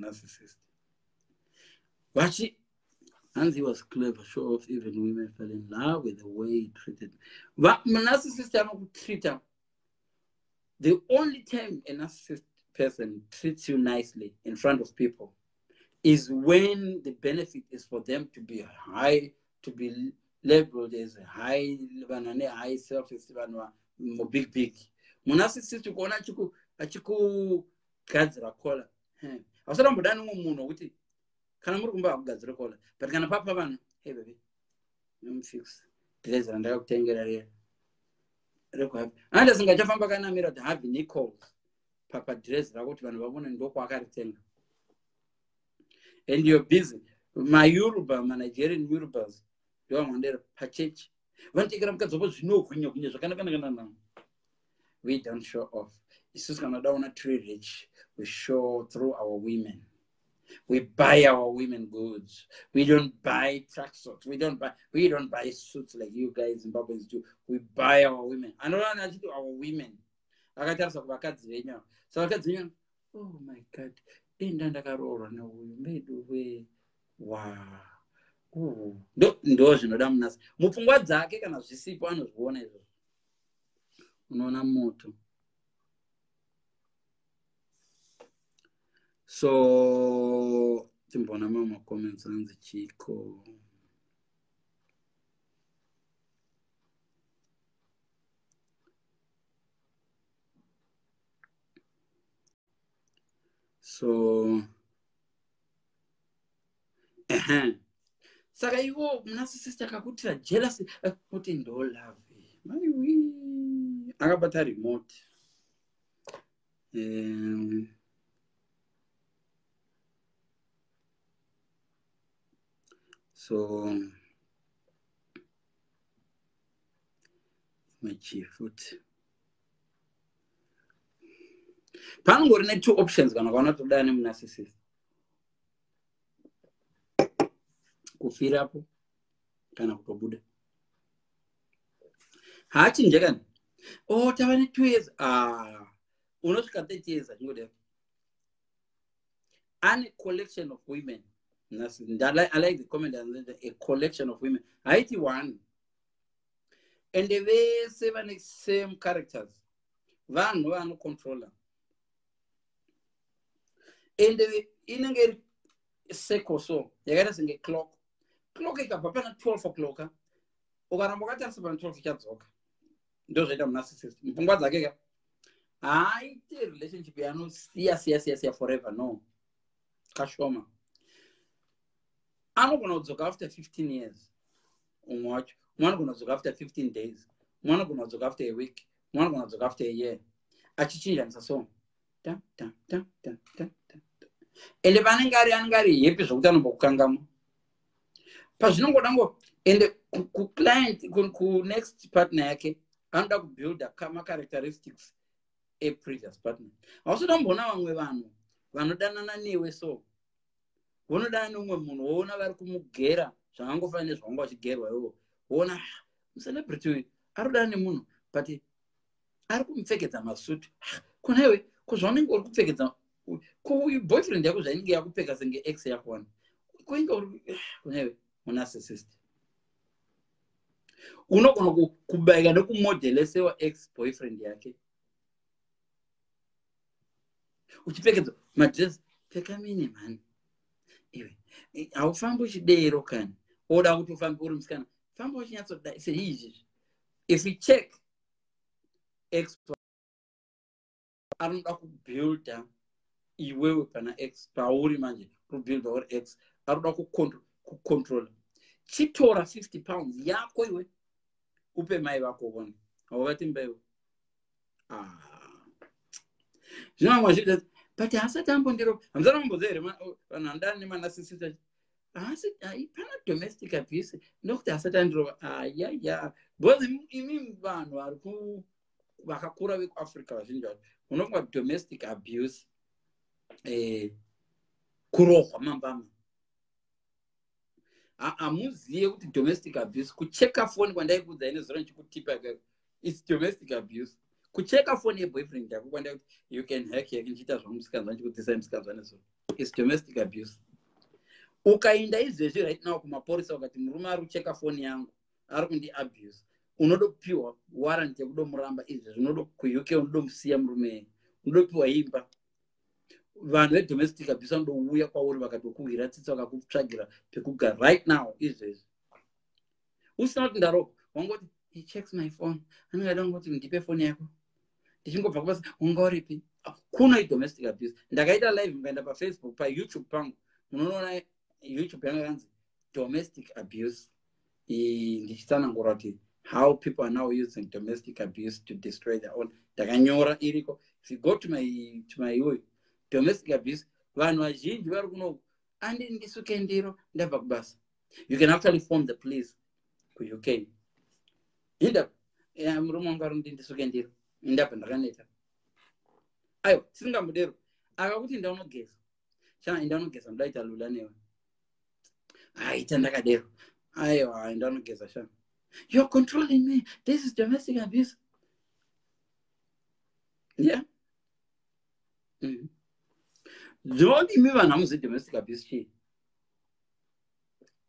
Narcissist vachi hanzi he was clever, show off, even women fell in love with the way he treated. Narcissist anokutreata. The only time a narcissist person treats you nicely in front of people is when the benefit is for them to be high, to be labeled as high, vanhu vane high self esteem, vanhu big big. Munarcissist kuona achikugadzira collar, hausati wamboda nemumwe munhu wekuti kana muri kumba hakugadzira collar, but kana papa vanhu, "Hey baby, fix dress randakakutengera riya rekuhavi." Anoita singe achafamba akanamira kuti Harvey Nichols papadress rako kuti vanhu vavone ndokwakaritenga. And you're busy. MaYoruba, maNigerian Yorubas ndovamwandera pachechi vanotengera mukadzi wavo zvinohwinya hwinya zvakanakanakana. We don't show off isusu. Kana daona tiri rich, we show through our women. We buy our women goods. We don't buy tracksuits, we don't buy suits like you guys Zimbabweans do. We buy our women. Anoona achiti our women, akatarisa kuvakadzi venyu ava. Sa vakadzi venyu, "Oh my God, enda ndakaroorwa neuyu medu we wa." Ndo zvinoda munasi mupfungwa dzake. Kana zvisipo anozviona izvozvo, unoona moto. So timboona mamwe macomments anzi chiko. So ehe, saka iwo munarcissist akakutira jealousy kuti ndo love maiwi akabata remote. So machi futi panongori ne-two options kana ukaona toda nemunarcissist: kufirapo kana kutobuda. Haachinje kani. Oh, tava ne-2 years. Ah, unosvika 30 years achingodaro ane collection of women. I like the comment, a collection of women, haiti one. Ende vese vane same characters, vanhu vanocontrola. Ende inenge iri circle, so yakaita senge clock. Clock ikabva pana 12 o'clock, ukaramba wakatarisa pana 12, ichadzoka. Ndo zvaita munarcissist mupfungwa dzake ka. Haaite relationship yaanosiya siya siya siya forever, no, kashoma. Anogona kudzoka after 15 years umwe wacho, umwe anogona kudzoka after 15 days, umwe anogona kudzoka after a week, umwe anogona kudzoka after a year, achichinjanisa. So ta ta ta ta ta ta. Ende paanenge ari, anenge ari happy zvokuti anombokukangamwa pazvinongoda ngo. Ende kuclient, kunext partner yake, anoda kubuilda macharacteristics eprevious partner. Hausada kumboona vamwe vanhu vanodanana newe, so vonodana neumwe munhu, woona vari kumugera zvakangofanira nezvavanga vachigerwa iwo. Woona, ah, mucelebrity uyu ari kudana nemunhu, but ari kumupfekedza masutu. Ah, kona iwe, ko zvaunenge uri kupfekedza ko boyfriend yako zvainenge yakupfeka senge ex yako wani koinge uri ah, kona iwe munarcissist unogona kubayika nekumodhelesewa ex boyfriend yake uchipfekedzwa madress. Pfeka mini mhani iwe, haufambi uchidero. Kani oda kuti ufambe uri musikana, famba uchinyatsoda seizvizvi. If you check ex, anoda kubuilda iwewe pana ex pauri manje, kubuilda uri ex, arikuda kucontrola. Chitora £50 yako iwe, upe mai vako vone, hauvati mbaiwe. Ah. Zvino vamwe vachiti, but haasati ambondiro. Hamusati mamboziva here vanhu vanodana nemanarcissist? Haasi pana domestic abuse nokuti haasati andirova. Ayaya, because imi vanhu vari ku vakakura vekuAfrica vazhinji vacho unofunga domestic abuse kurohwa mambama. Hamuzive kuti domestic abuse kucheka foni kwandaikuudzai nezuro ndichikutipa ikako, it's domestic abuse. Kucheka foni yeboyfriend yako kwanda kuti you can hack yake ndichiita zvangu musikanzwa, ndichikudzisai musikanzwa nezuro, is domestic abuse. Ukainda izvezvi right now kumapurisa ukati murume ari kucheka foni yangu, ari kundiabuse, unodopiwa warrant yekudomuramba izvezvi. Unodo kuUK unodomusiya murume, unodopiwa imba. Vanhu vedomestic abuse vanodouya kwauri vakatokuhwira tsitsi, vakakutsvagira pekugara right now izvezvi, usina kuti ndaroko. Wangoti, "He checks my phone." Anenge ada ngoti, "Ndipe foni yako, ndichingobva kubasa. Wanga uripi?" Kuno idomestic abuse. Ndakaita live, mukaenda paFacebook, paYouTube pangu, munonoona YouTube yanga yanzi domestic abuse, ndichitsanangura kuti how people are now using domestic abuse to destroy their own. Ndakanyora, iriko. If you go to my uyu domestic abuse, vanhu vazhinji vari kunoku, "Andi ndisuke ndiro, ndabva kubasa." You can actually phone the police kuUK. Inda murume wangu ari kuti ndisuke ndiro, ndabva ndakaneta. Aiwa, tisingambodero. Akakuti, "Ndaunogeza chana, indaunogeza, ndodaita lula newe." Aita ndakadero. "Aiwa, indaunogeza shana." "You're controlling me. This is domestic abuse." Yeah. Zvinoti imi vanhu hamuzi domestic abuse chii,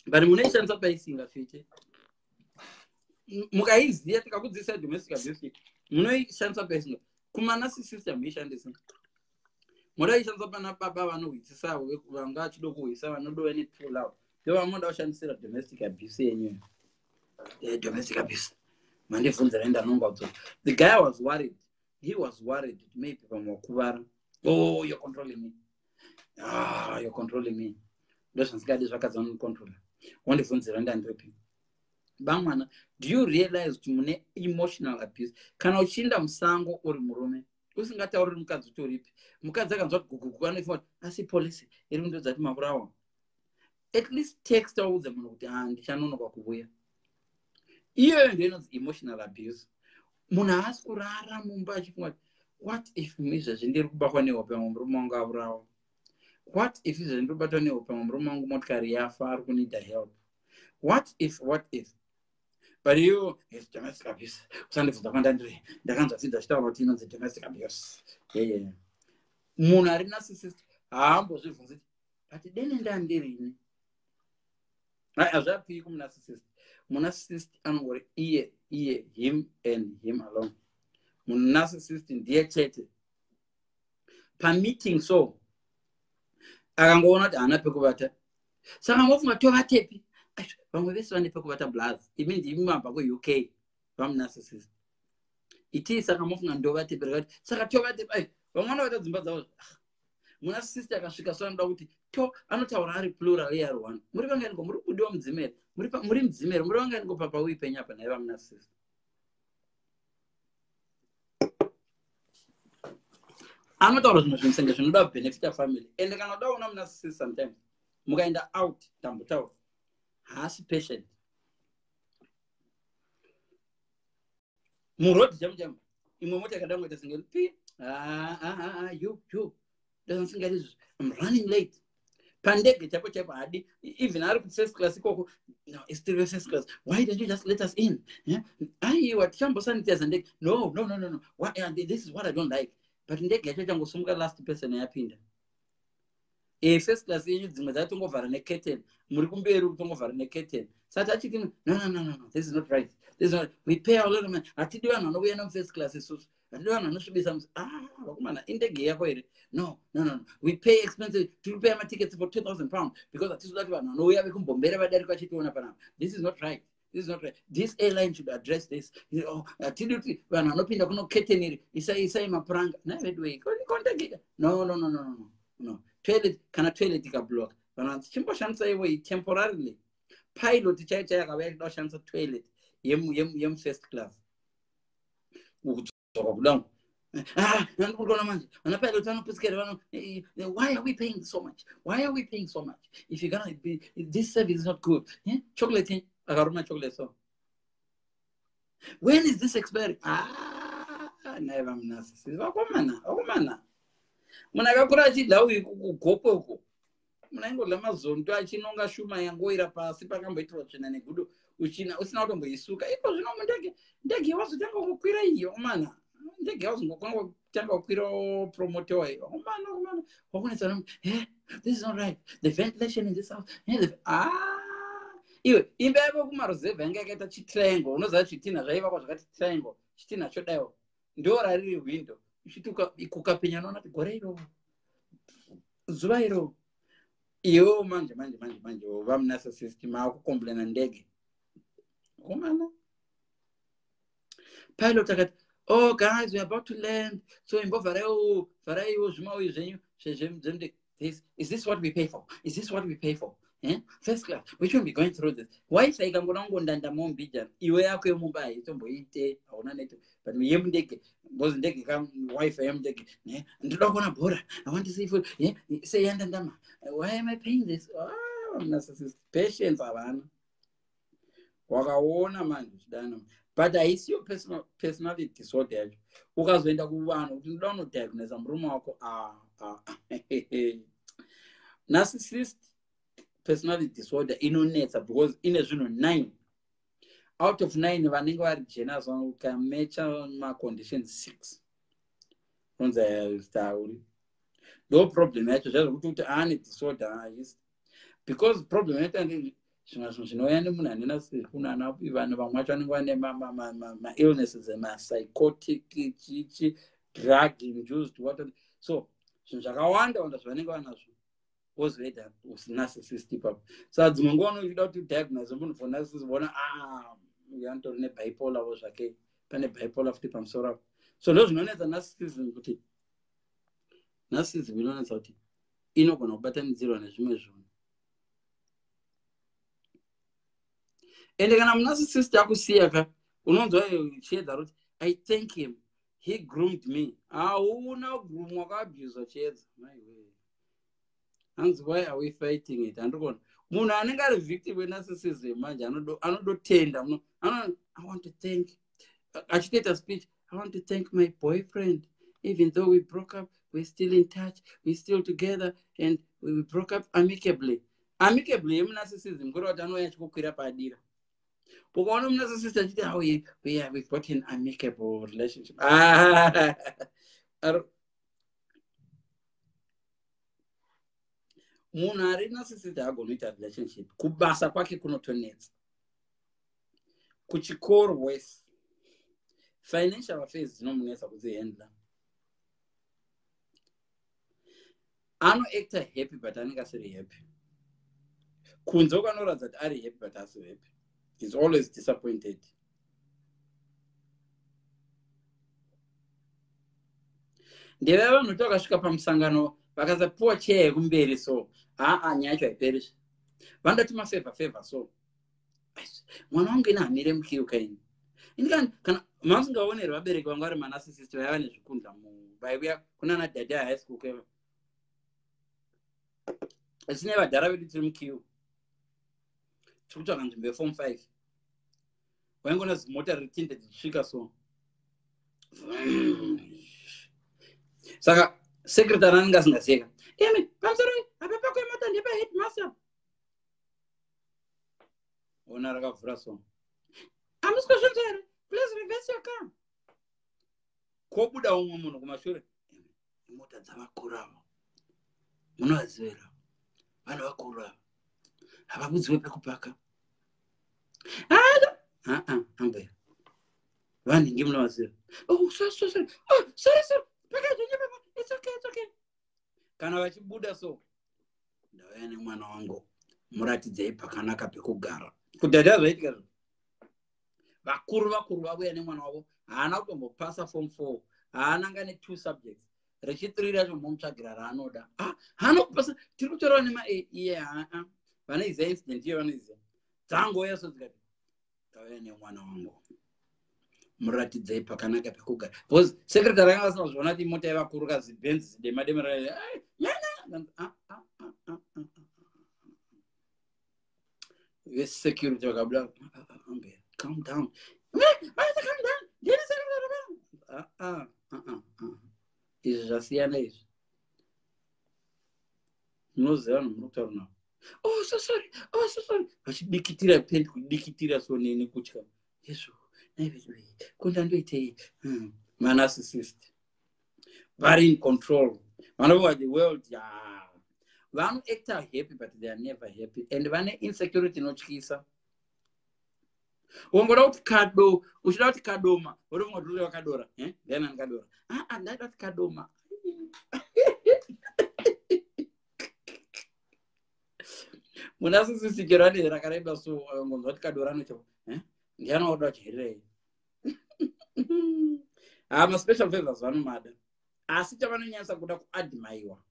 but munoishandisa paisingafite. Mukaiziva, tikakudzidzisai domestic abuse, munoishandisa paisinga. Kumanarcissist hamuishandisi. Moda kuishandisa pana baba vanohwisisavo, vanga vachida kuhwisa, vanodova nepull out, ndo vamunoda kushandisira domestic abuse yenyu. Domestic abuse mandibvunzira, ndanonga kudzoka. The guy was worried. He was worried maybe pamwe wakuvara. "Oh, you're controlling me. Ah, you're controlling me. Ndozvandisingadi, zvakadzi vanondicontrola. Wandibvunzira ndandiripi." Bamwana, do you realize kuti mune emotional abuse? Kana uchiinda musango uri murume, usingatauriri mukadzi kuti uripi, mukadzi akanzwa kuti gugugu, anoifunga kuti asi polisi iri kundodza kuti makurawa. At least text, audze munhu kuti, "Ah, ndichanonoka kuvuya." Iyoyo ndo inonzi emotional abuse. Munhu haasi kurara mumba achifunga kuti, "What if izvezvi ndiri kubatwa nehope, pamwe murume wangu aurawa? What if izvezvi ndiri kubatwa nehope, pamwe murume wangu motikari yafa, ari kuneeda help? What if, what if?" But you, "It's domestic abuse. Usandibvunza kwandandiri. Ndakanzwa tsidza achitaura kuti inonzi domestic abuse." Yeah. Munhu ari narcissist haambozvibvunzi, but dene ndandirini, hazvapii kumunarcissist. Munarcissist anongori iye iye, him and him alone. Munarcissist ndiye chete. Pameeting so akangoona kuti haana pekuvata, saka mofunga tovatepi? Vamwe vese vane pekuvata, blas. Imi ndimi mabva kuUK, vamunarcissist itii. Saka mofunga ndovatepi? Rakati saka tovatepi? Vamwe vanovata dzimba dzavo. Munarcissist akasvika so anoda kuti to anotaura ari plural, iye ari one. Muri vanganiko? Muri kudiwa mudzimere, muri mudzimere, muri vanganiko papauyi penyu apa? Naiva munarcissist anotaura zvimwe zvinhu senge zvinoda kubenefita family. Ende kana uda kuona munarcissist, sometimes mukaenda out, tambotaura, haasi patient. Murodhi chamu chamu, imwe mota yakada kungoita senge pi, "You, you, ndozandisingadi izvozvo. I'm running late." Pandege chaipo chaipo hadi, even ari kufirst class ikoko, "No, it's still first class. Why don't you just let us in?" Yeah? "Aiwa, tichambosanitiza ndege." "No, no, no, no, no. Why, this is what I don't like." But ndege yacho changosumuka, last person yapinda. First class yenyu dzimwe dzatongovhara necurtain, muri kumberi kutongovhara necurtain. Sati achiti, "No, no, no, no, no, this is not right. This is not, we pay a lot of money. Hatidi vanhu vanouya nemufirst class isusu. Hatidi vanhu vanosvibisa." Ah, vakomana, indege yako here? "No, no, no, no. We pay expensive. Tiri kupaya matickets for £2000 because hatisi kuti vanhu vanouya vekumbombera vadarika vachitiona panapa. This is not right. This is not right. This airline should address this. Oh, hatidi kuti vanhu vanopinda kuno curtain iri, isai mapuranga." Naveduwei kondegeka. "No, no, no, no, no, no. Toilet, kana toilet ikablock, vanhu vanzi chimboshandisaiwo temporarily." Pilot chaiyo chaiyo akauya achida kushandisa toilet yemufirst class, kudzoka kudangu, "Ah, andikutoona manje vana pilot vanopusikera vano. Why are we paying so much? Why are we paying so much if you're gonna be, this service is not good?" Yeah? Chocolate, akaruma chocolate so, "When is this expiring?" Ah, naiva munarcissist. Vakomana, vakomana, munhu akakura achidya uyu kugokwe uko, munhu aingodya mazondo, achinonga shuma yangoira pasi pakamboitirwa tsvina negudo, uchina usina kutomboisuka. Iko zvino mundege, ndege wazotanga kukwira iyo mana. Ndege yauzongotanga kukwira promotewa omana omana wakunetsa, "This is not right, the ventilation in this house." Iwe, imba yavo kumaruzevha yanga yakaita chitriangle. Unoziva zvitinha zvaivakwa zvakati triangle, chitinha chodaiwo ndo rariri window. Uchiti kukapenya unoona kuti gore iro, zuva iro. Iwewo manje manje manje manje vamunarcissist maakucomplaina ndege omana. Pilot akati, "Oh guys, we are about to land, so imbovharaiwo, vharaiwo zvimauyi zvenyu zvemundege." This is, this what we pay for? Is this what we pay for, eh? First class, we shouldn't be going through this. Wifi ikangoda kungondandamawo mbijana, iwe yako yemumba haitomboite, hauna network, but yemundege, because ndege ka wifi yemundege. Ndoda kuona bhora, I want to see food, yeah? Sei yandandama? Why am I paying this? Ah, narcissist patience havana. Wakaona manje uchidana, but haisiyo personality disorder yacho. Ukazoenda kuvanhu kuti ndoda unodiagnosa murume wako, ah, ah. Narcissist personality disorder inonetsa because ine zvinhu 9 out of 9 vanenge vari jealous. Ukamatcha maconditions 6, unonzi tauri ndo problem yacho. Zvazvokuti kuti aane disorder haisi, because problem yacho zvimwe zvinhu zvinouya nemunhu ane kunana vanhu vamwe vacho vanenge vane maillnesses, mapsychotic, chichi, drug induced, what. So zvinhu zvakawanda wanda zvavanenge vanazvo wozoita narcissist ipapo. Saka dzimwe nguva unochida kuti udiagnose munhu for narcissist, voona, ah, uyu anotori nebipolar wo zvake, pane bipolar futi pamusoro apo. So ndo zvinonetsa narcissism, kuti narcissism inonetsa kuti inogona kubatanidzirwa nezvimwe zvinhu. Ende kana munarcissist akusiya ka, unonzwa Chiedza kuti, "I thank him, he groomed me." Hauna groom, wakaabuswa, Chiedza. Maiwe, hanzi, "Why are we fighting it?" Handikuona munhu anenge ari victim wenarcissism manje anodotenda, "I want to thank," achitoita speech, "I want to thank my boyfriend. Even though we broke up, we're still in touch, we're still together and we broke up amicably." Amicably yemunarcissism kureva kuti anouya achikukwira padira. Ukaona munarcissist achiti, "Oh, we've got an amicable relationship," ah, munhu ari narcissist haagoni kuita relationship. Kubasa kwake kunotonetsa, kuchikoro wese, financial affairs dzinomunetsa kudzihandla. Anoacta happy but anenge asiri happy. Kunze ukanoratidza kuti ari happy but asiri happy. Is always disappointed. Ndevaya vanhu kuti vakasvika pamusangano vakasapiwa cheya yekumberi, so haa, nyaya yacho haiperi. Vanoda ti mafavor favor. So mwana wangu ina hamire muqueue kaini. Ini kana masingaoneri vabereki vangu vari manarcissist, vaiva nezvikundla, vaiuya kunana dhadhi high school kweva isine vadhara vedu tiri muqueue, tiri kutsvaga nzvimbo yeform 5. Waingona zimota riri tinted richisvika, so saka secretary anenge asingaziyeka, "Imi, pamusoro apa pako imota ndepaheadmaster." Ona rakavhura, so, "Hamusi kuzvinzwa here? Please reverse your car." Kobuda umwe munhu kumashure, "Imota dzavakuru avo, munovazivera vanhu vakuru ava, havabudziwe pekupaka." Aa, ambuya vanhingi munovaziva. "Oh, sorry, sorry, sorry. Oh, sorry, sorry, pakazvenye papa. It's okay, it's okay." Kana vachibuda so, "Ndauya nemwana wangu, muratidzei pakanaka pekugara." Kudhadha zvaitika zvo, vakuru vakuru vavuya nemwana wavo, haana kutombopasa form 4, haana nga netwo subjects, rechi3 racho momutsvagira raanoda. Ah, haana kupasa, tiri kutorawo nema iye. Haa, vanoiziva incident iyo, vanoiziva. Dzangouya so dzikati, "Ndauya nemwana wangu, muratidzei pakanaka pekugara," because secretary anga asina kuzviona kuti imota yevakuru, kazibenzi zidema dema. Mana vesecurity vakabuda, "Calm down, calm down." Izvi zvasiyana izvi, munoziva vanhu muri kutaura navo. "Oh, so sorry, oh, so sorry," vachidikitira pendi, kudikitira so nekutya. Yezvo, ko ndandoitei? Manarcissist vari in control, vanofunga the world ya vanoacta happy, but they are never happy and vane insecurity inotyisa. Ungoda kuti kado, uchida kuti kadoma, wotofunga kuti uri kadora. Eh? Ndiani angadora? Aa, ndaida kuti kadoma. Munasisisi chero ane rakareba, so ngonzwa kuti kadora anocho, eh? Ndiani wakuda kuchererei? Ha, maspecial favors vanomada, asi chavanonyanyisa kuda kuadmaiwa.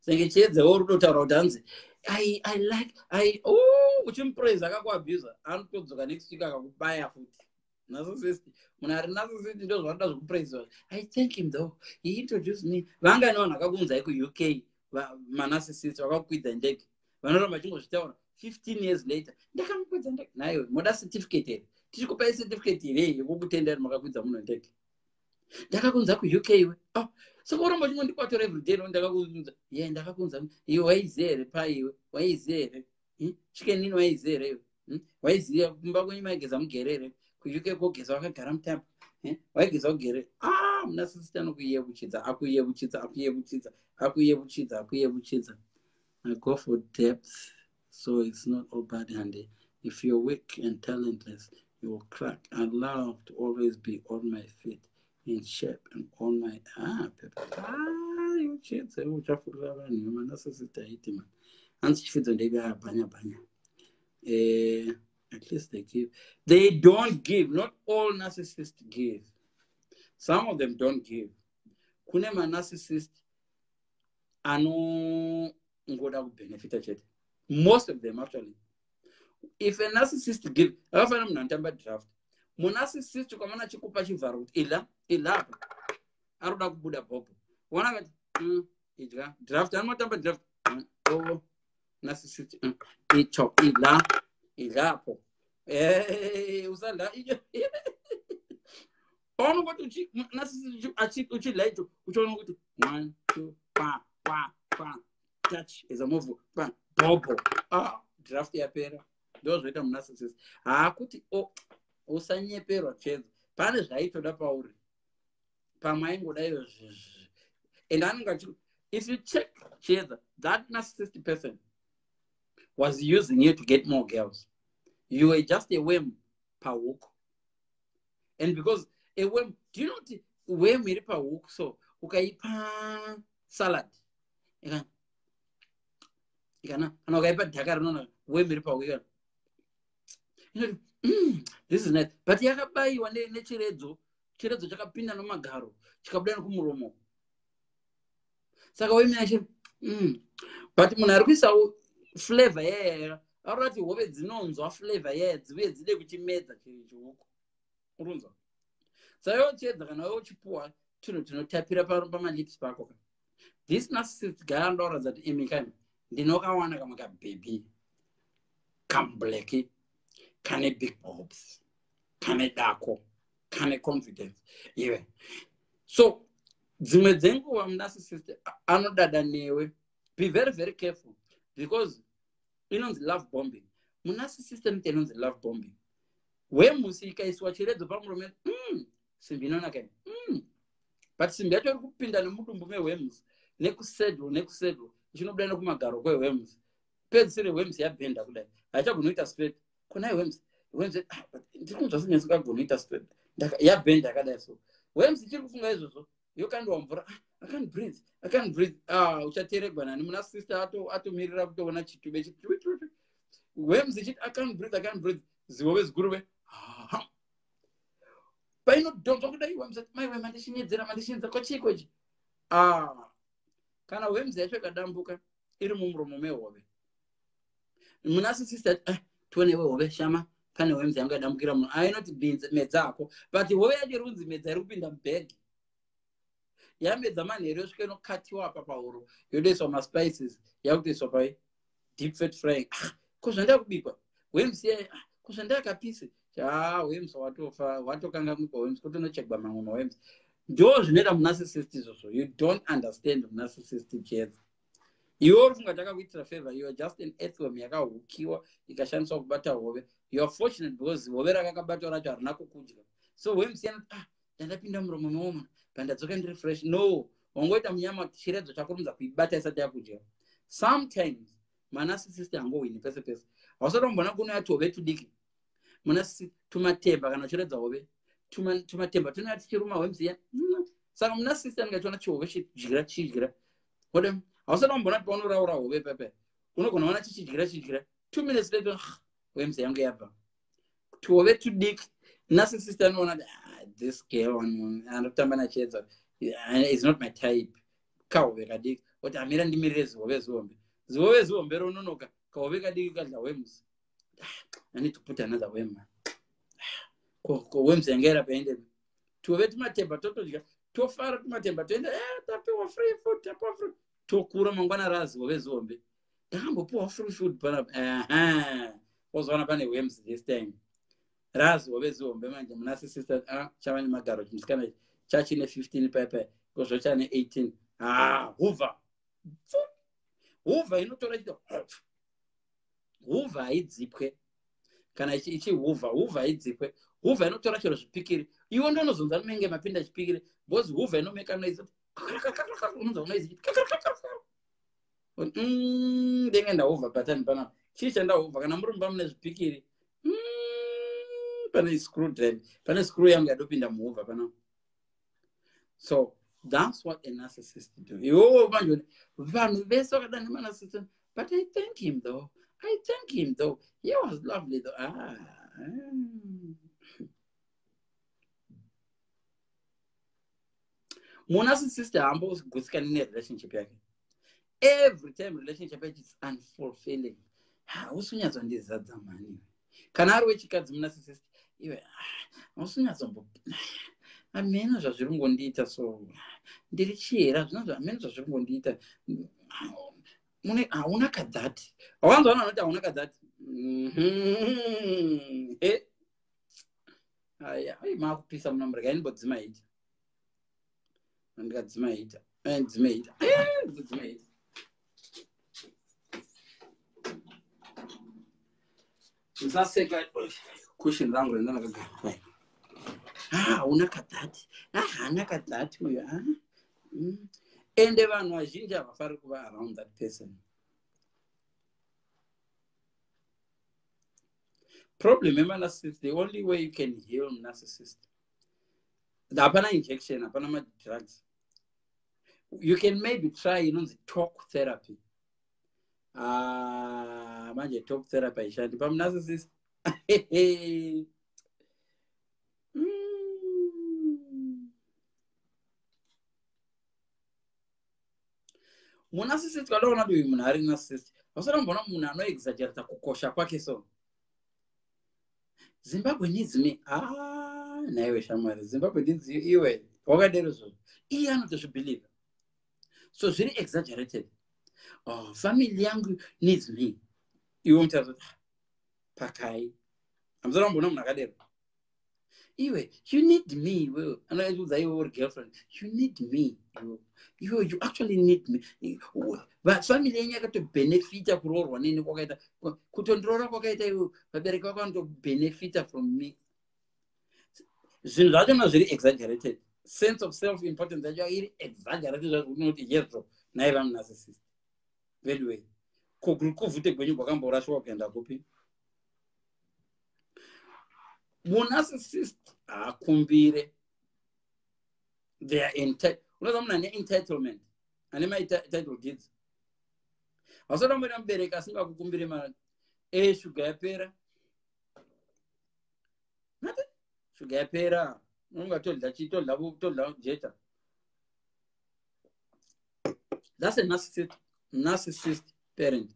Senge chiedzewo uri kutotaura kuti hanzi I like I, oh, uchimupraise, akakuabusa, anotodzoka next week akakubaya futi. Narcissist, munhu ari narcissist ndo zvanoda zvekupraisiwa. I thank him though, he introduced me. Vangani vanhu vakakuunzai kuUK, manarcissist vakakukwidza ndege, vanoramba vachingozvitaura 15 years later, "Ndakamukwidza ndege." Naiwe moda certificate here? Tichikupai certificate here yekukutenda kuti makakwidza munhu ndege? "Ndakakunza kuUK iwe." Oh, saka uramba uchingondikwatora everyday? No, ndakakunza ye, ndakakunza iwe. Waiziva here paiwe? Waiziva here? Chicken Inn waiziva here iwe? Waiziva kumba kwenyu maigeza mugerere, kuUK kogeza wakagara mutapu? Waigeza ugere. Ah, munasisita anokuyeuchidza, akuyeuchidza, akuyeuchidza, akuyeuchidza, akuyeuchidza. I go for depth, so it's not all bad handy. If you're weak and talentless, you will crack. I love to always be on my feet, in shape and on my, ah, ah, uchidze uchafurira vanhu. Manasisita haiti man. Hanzi chifidzo ndeibe bhanya bhanya. At least they give. They don't give. Not all narcissists give. Some of them don't give. Kune manarcissist anongoda kubenefita chete. Most of them, actually. If a narcissist give, akafanira munhu anotamba draft. Munarcissist ukamana achikupa chivharo kuti ila ila apa, ari kuda kubuda bhobho. Ona kati idya draft, anotamba draft. Oh, narcissist, icho ila idlapo. Usadla icho. Paunongoti narcissist uchidla icho, uchiona kuti one two pa pa pa, touch is a move, pa bhobho. Ah, draft yapera. Ndo zvoita munarcissist. Haakuti oh, usanyeperwa chedzo, pane zvaitoda pauri, pamwe aingoda iyo. And anenge, if you check chiedza, that narcissist person was using you to get more girls. You were just a worm pahook, and because a worm, do you know kuti worm iri pahook, so ukaipa salad ikana, kana ukaipa dhaka rinona, worm iri pahook ikana inoti, this is nice," but yakabayiwa nechiredzo, chiredzo chakapinda nomagaro chikabuda nekumuromo, saka worm yacho, But munhu ari kuisawo flavor yaya, ari kuti hove dzinonzwa flavor yaya, dziuye dzide kuchimedza chihuku. Urunzwa? Saka iwe chiedza, kana iwe uchipuwa tunhu tunotapira pamalips pako, this narcissist guy anoda kuti, "Imi kani, ndinokawana kamwe kabhebhi kamblacki kane big bobs, kane dako, kane confidence iwe." So dzimwe dzenguva munarcissist anodada newe. Be very very careful, because inonzi love bombing. Munarcissist anoita inonzi love bombing. Wemusi ikaiswa chiredzo pamurume, simbi inonaka, But simbi yacho iri kupinda nemudumbu meworms, nekusedwo nekusedwo, ichinobuda nekumagaro kweworms. Pedzisire worms yabhenda kudai, haichagoni kuita straight. Kunai worms, worms, ah, ndiri kunzwa senyasingagoni kuita straight, yabhenda yakadai. So worms ichiri kufunga izvozvo, yokandwa mvura. "Ah, I can't breathe, I can't breathe." Ah, uchateregwa nani? Muna sister atomirira kutoona chitube. Worms ichiti, "I can't breathe, I can't breathe," zihove ziguruve painodhonzwa kudai, worms, "Maiwe, mandishinyedzera, mandishinyedzera, kochiiko ichi?" Ah, kana worms yacho ikadambuka iri mumuromo mehove, muna sister, "Ah, tionewe hove shama, pane worms yangu yadambukira munhu." Ainoti medzako, but hove yacho iri kunzi medza iri kupinda mubhegi, yamedza manheru, yosvika inokatiwa apa pahuro, yodoiswa maspices, yakutoiswa pai deep fat frying. "Ah, ko zvandaya kubikwa worms yai? Ah, ko zvandaya kapisi?" Ha, worms watofa, watokangamikwa worms, kutonochekwa mamwe maworms. Ndo zvinoita munarcissist izvozvo. You don't understand munarcissist, chedza. Iwe uri funga takakuitira favor. You are just an earthworm yakahukiwa, ikashandiswa kubata hove. You are fortunate because hove rakakabatwa racho harina kukudya. So worms yana, ah, Ndandapinda muromo mewomunhu, pandadzoka ndiri fresh. No, wangoita munyama, chiredzo chakurumidza kuibata isati yakudya. Sometimes manarcissist hangowini pese pese. Hausati wamboona kunouya tuhove tudiki, muna tumatemba, kana uchiredza hove, tumatemba tunouya tichiruma hwemziya. Saka munarcissist anenge achiona chihove chidyira chidyira. Ode hausati wamboona kuti paunoraura hove pepe, unogona kuona chichidyira chidyira, 2 minutes later worms yangu yabva. Tuhove tudiki, narcissist anoona kuti, "Ah, this girl anotamba nachiedza is not my type." Kahove kadiki, oti amira ndimirire zihove zihombe, zihove zihombe rononoka, kahove kadiki kadya worms. "Ah, I need to put another worm. Ko worms yanga irapaende?" Tuhove tumatemba totodya, tofara tumatemba, toenda, "Eh, tapiwa free food, tapiwa free." Tokura, mangwana razihove zihombe. "Ndakambopiwa free food panapa." Aha, wozoona pane worms this time, razihove zihombe manje. Munarcissist, ah, chava nemagaro chimusikana ichi, chachine 15 paipai, kozvo chane 18. Ah, hoover, hoover inotora chito, hoover haidzipwe kana ichihoover, hoover haidzipwe, hoover inotora chero zvipikiri. Iwe ndonozonza munenge mapinda chipikiri, because hoover inomeka noise, unonzwa noise, ndenge ndahoover bhatani panapa. Chii chandahoover? Kana muri mumba mune zvipikiri, pane screw drive, pane screw yangu yadopinda muhoover panapa. So that's what a narcissist do. Iwowo manje vanhu vese vakada nemanarcissist. "But I thank him though, I thank him though, he was lovely though." Ah. Munarcissist haambogutsikani nerelationship yake. Every time relationship yacho is unfulfilling. "Hausi kunyatsondizadza mani." Kana ari wechikadzi munarcissist, "Iwe hausi kunyatsombo, hameno zvazviri kungondiita, so ndiri chihera, zvinonzi hameno zvazviri kungondiita, mune hauna kadhati." Hawanzwa vanhu vanoti hauna kadhati. Aya, ai, maakupisa muno. Regai ndimbodzima heater. Ndikadzima heater, dzime heater, ndikudzima heater. Musaseka cushion rangu randakagara. "Ah, hauna kadhati, ah, haana kadhati uyu." Ah. Ende vanhu vazhinji havafari kuva around that person. Problem yemanarcissist, the only way you can heal narcissist, hapana injection, hapana madrugs. You can maybe try inonzi talk therapy. Ah, manje talk therapy haishandi pamunarcissist. Munarcissist, kadaona kuti uyu munhu ari narcissist, hausati wamboona munhu anoexaggerata kukosha kwake. So, "Zimbabwe needs me." Ah, naiwe shamwari, Zimbabwe needs you iwe wakadero zvozvo. Iye anotozvibelieva, so zviri exaggerated. "Oh, family yangu needs me." Iwe mutaura kuti, "Ah, pakai." Hamusati wamboona munhu akadero. "Iwe, you need me." Iwewe anoudza iwe uri girlfriend, "You need me iwe, iwe you actually need me. Family yenyu yakatobenefita kuroorwa neni kwakaita, kutondiroora kwakaita iwe, vabereki vako vanotobhenefita from me." Zvinhu zvachona zviri exaggerated, sense of self importance yacho iri exaggerated, zvakunoti yezvo naiva munarcissist. Anyway, kuvhute gwenyu bwakamborashwa kuenda kupi? Munarcissist haakumbire. They are unoza munhu ane entitlement, ane matitle deeds. Hausati wamboita mubereki asingakukumbire mari. E, shuga yapera, nati shuga yapera, unonga todya chi, todya todya jecha. That's a narcissist parent.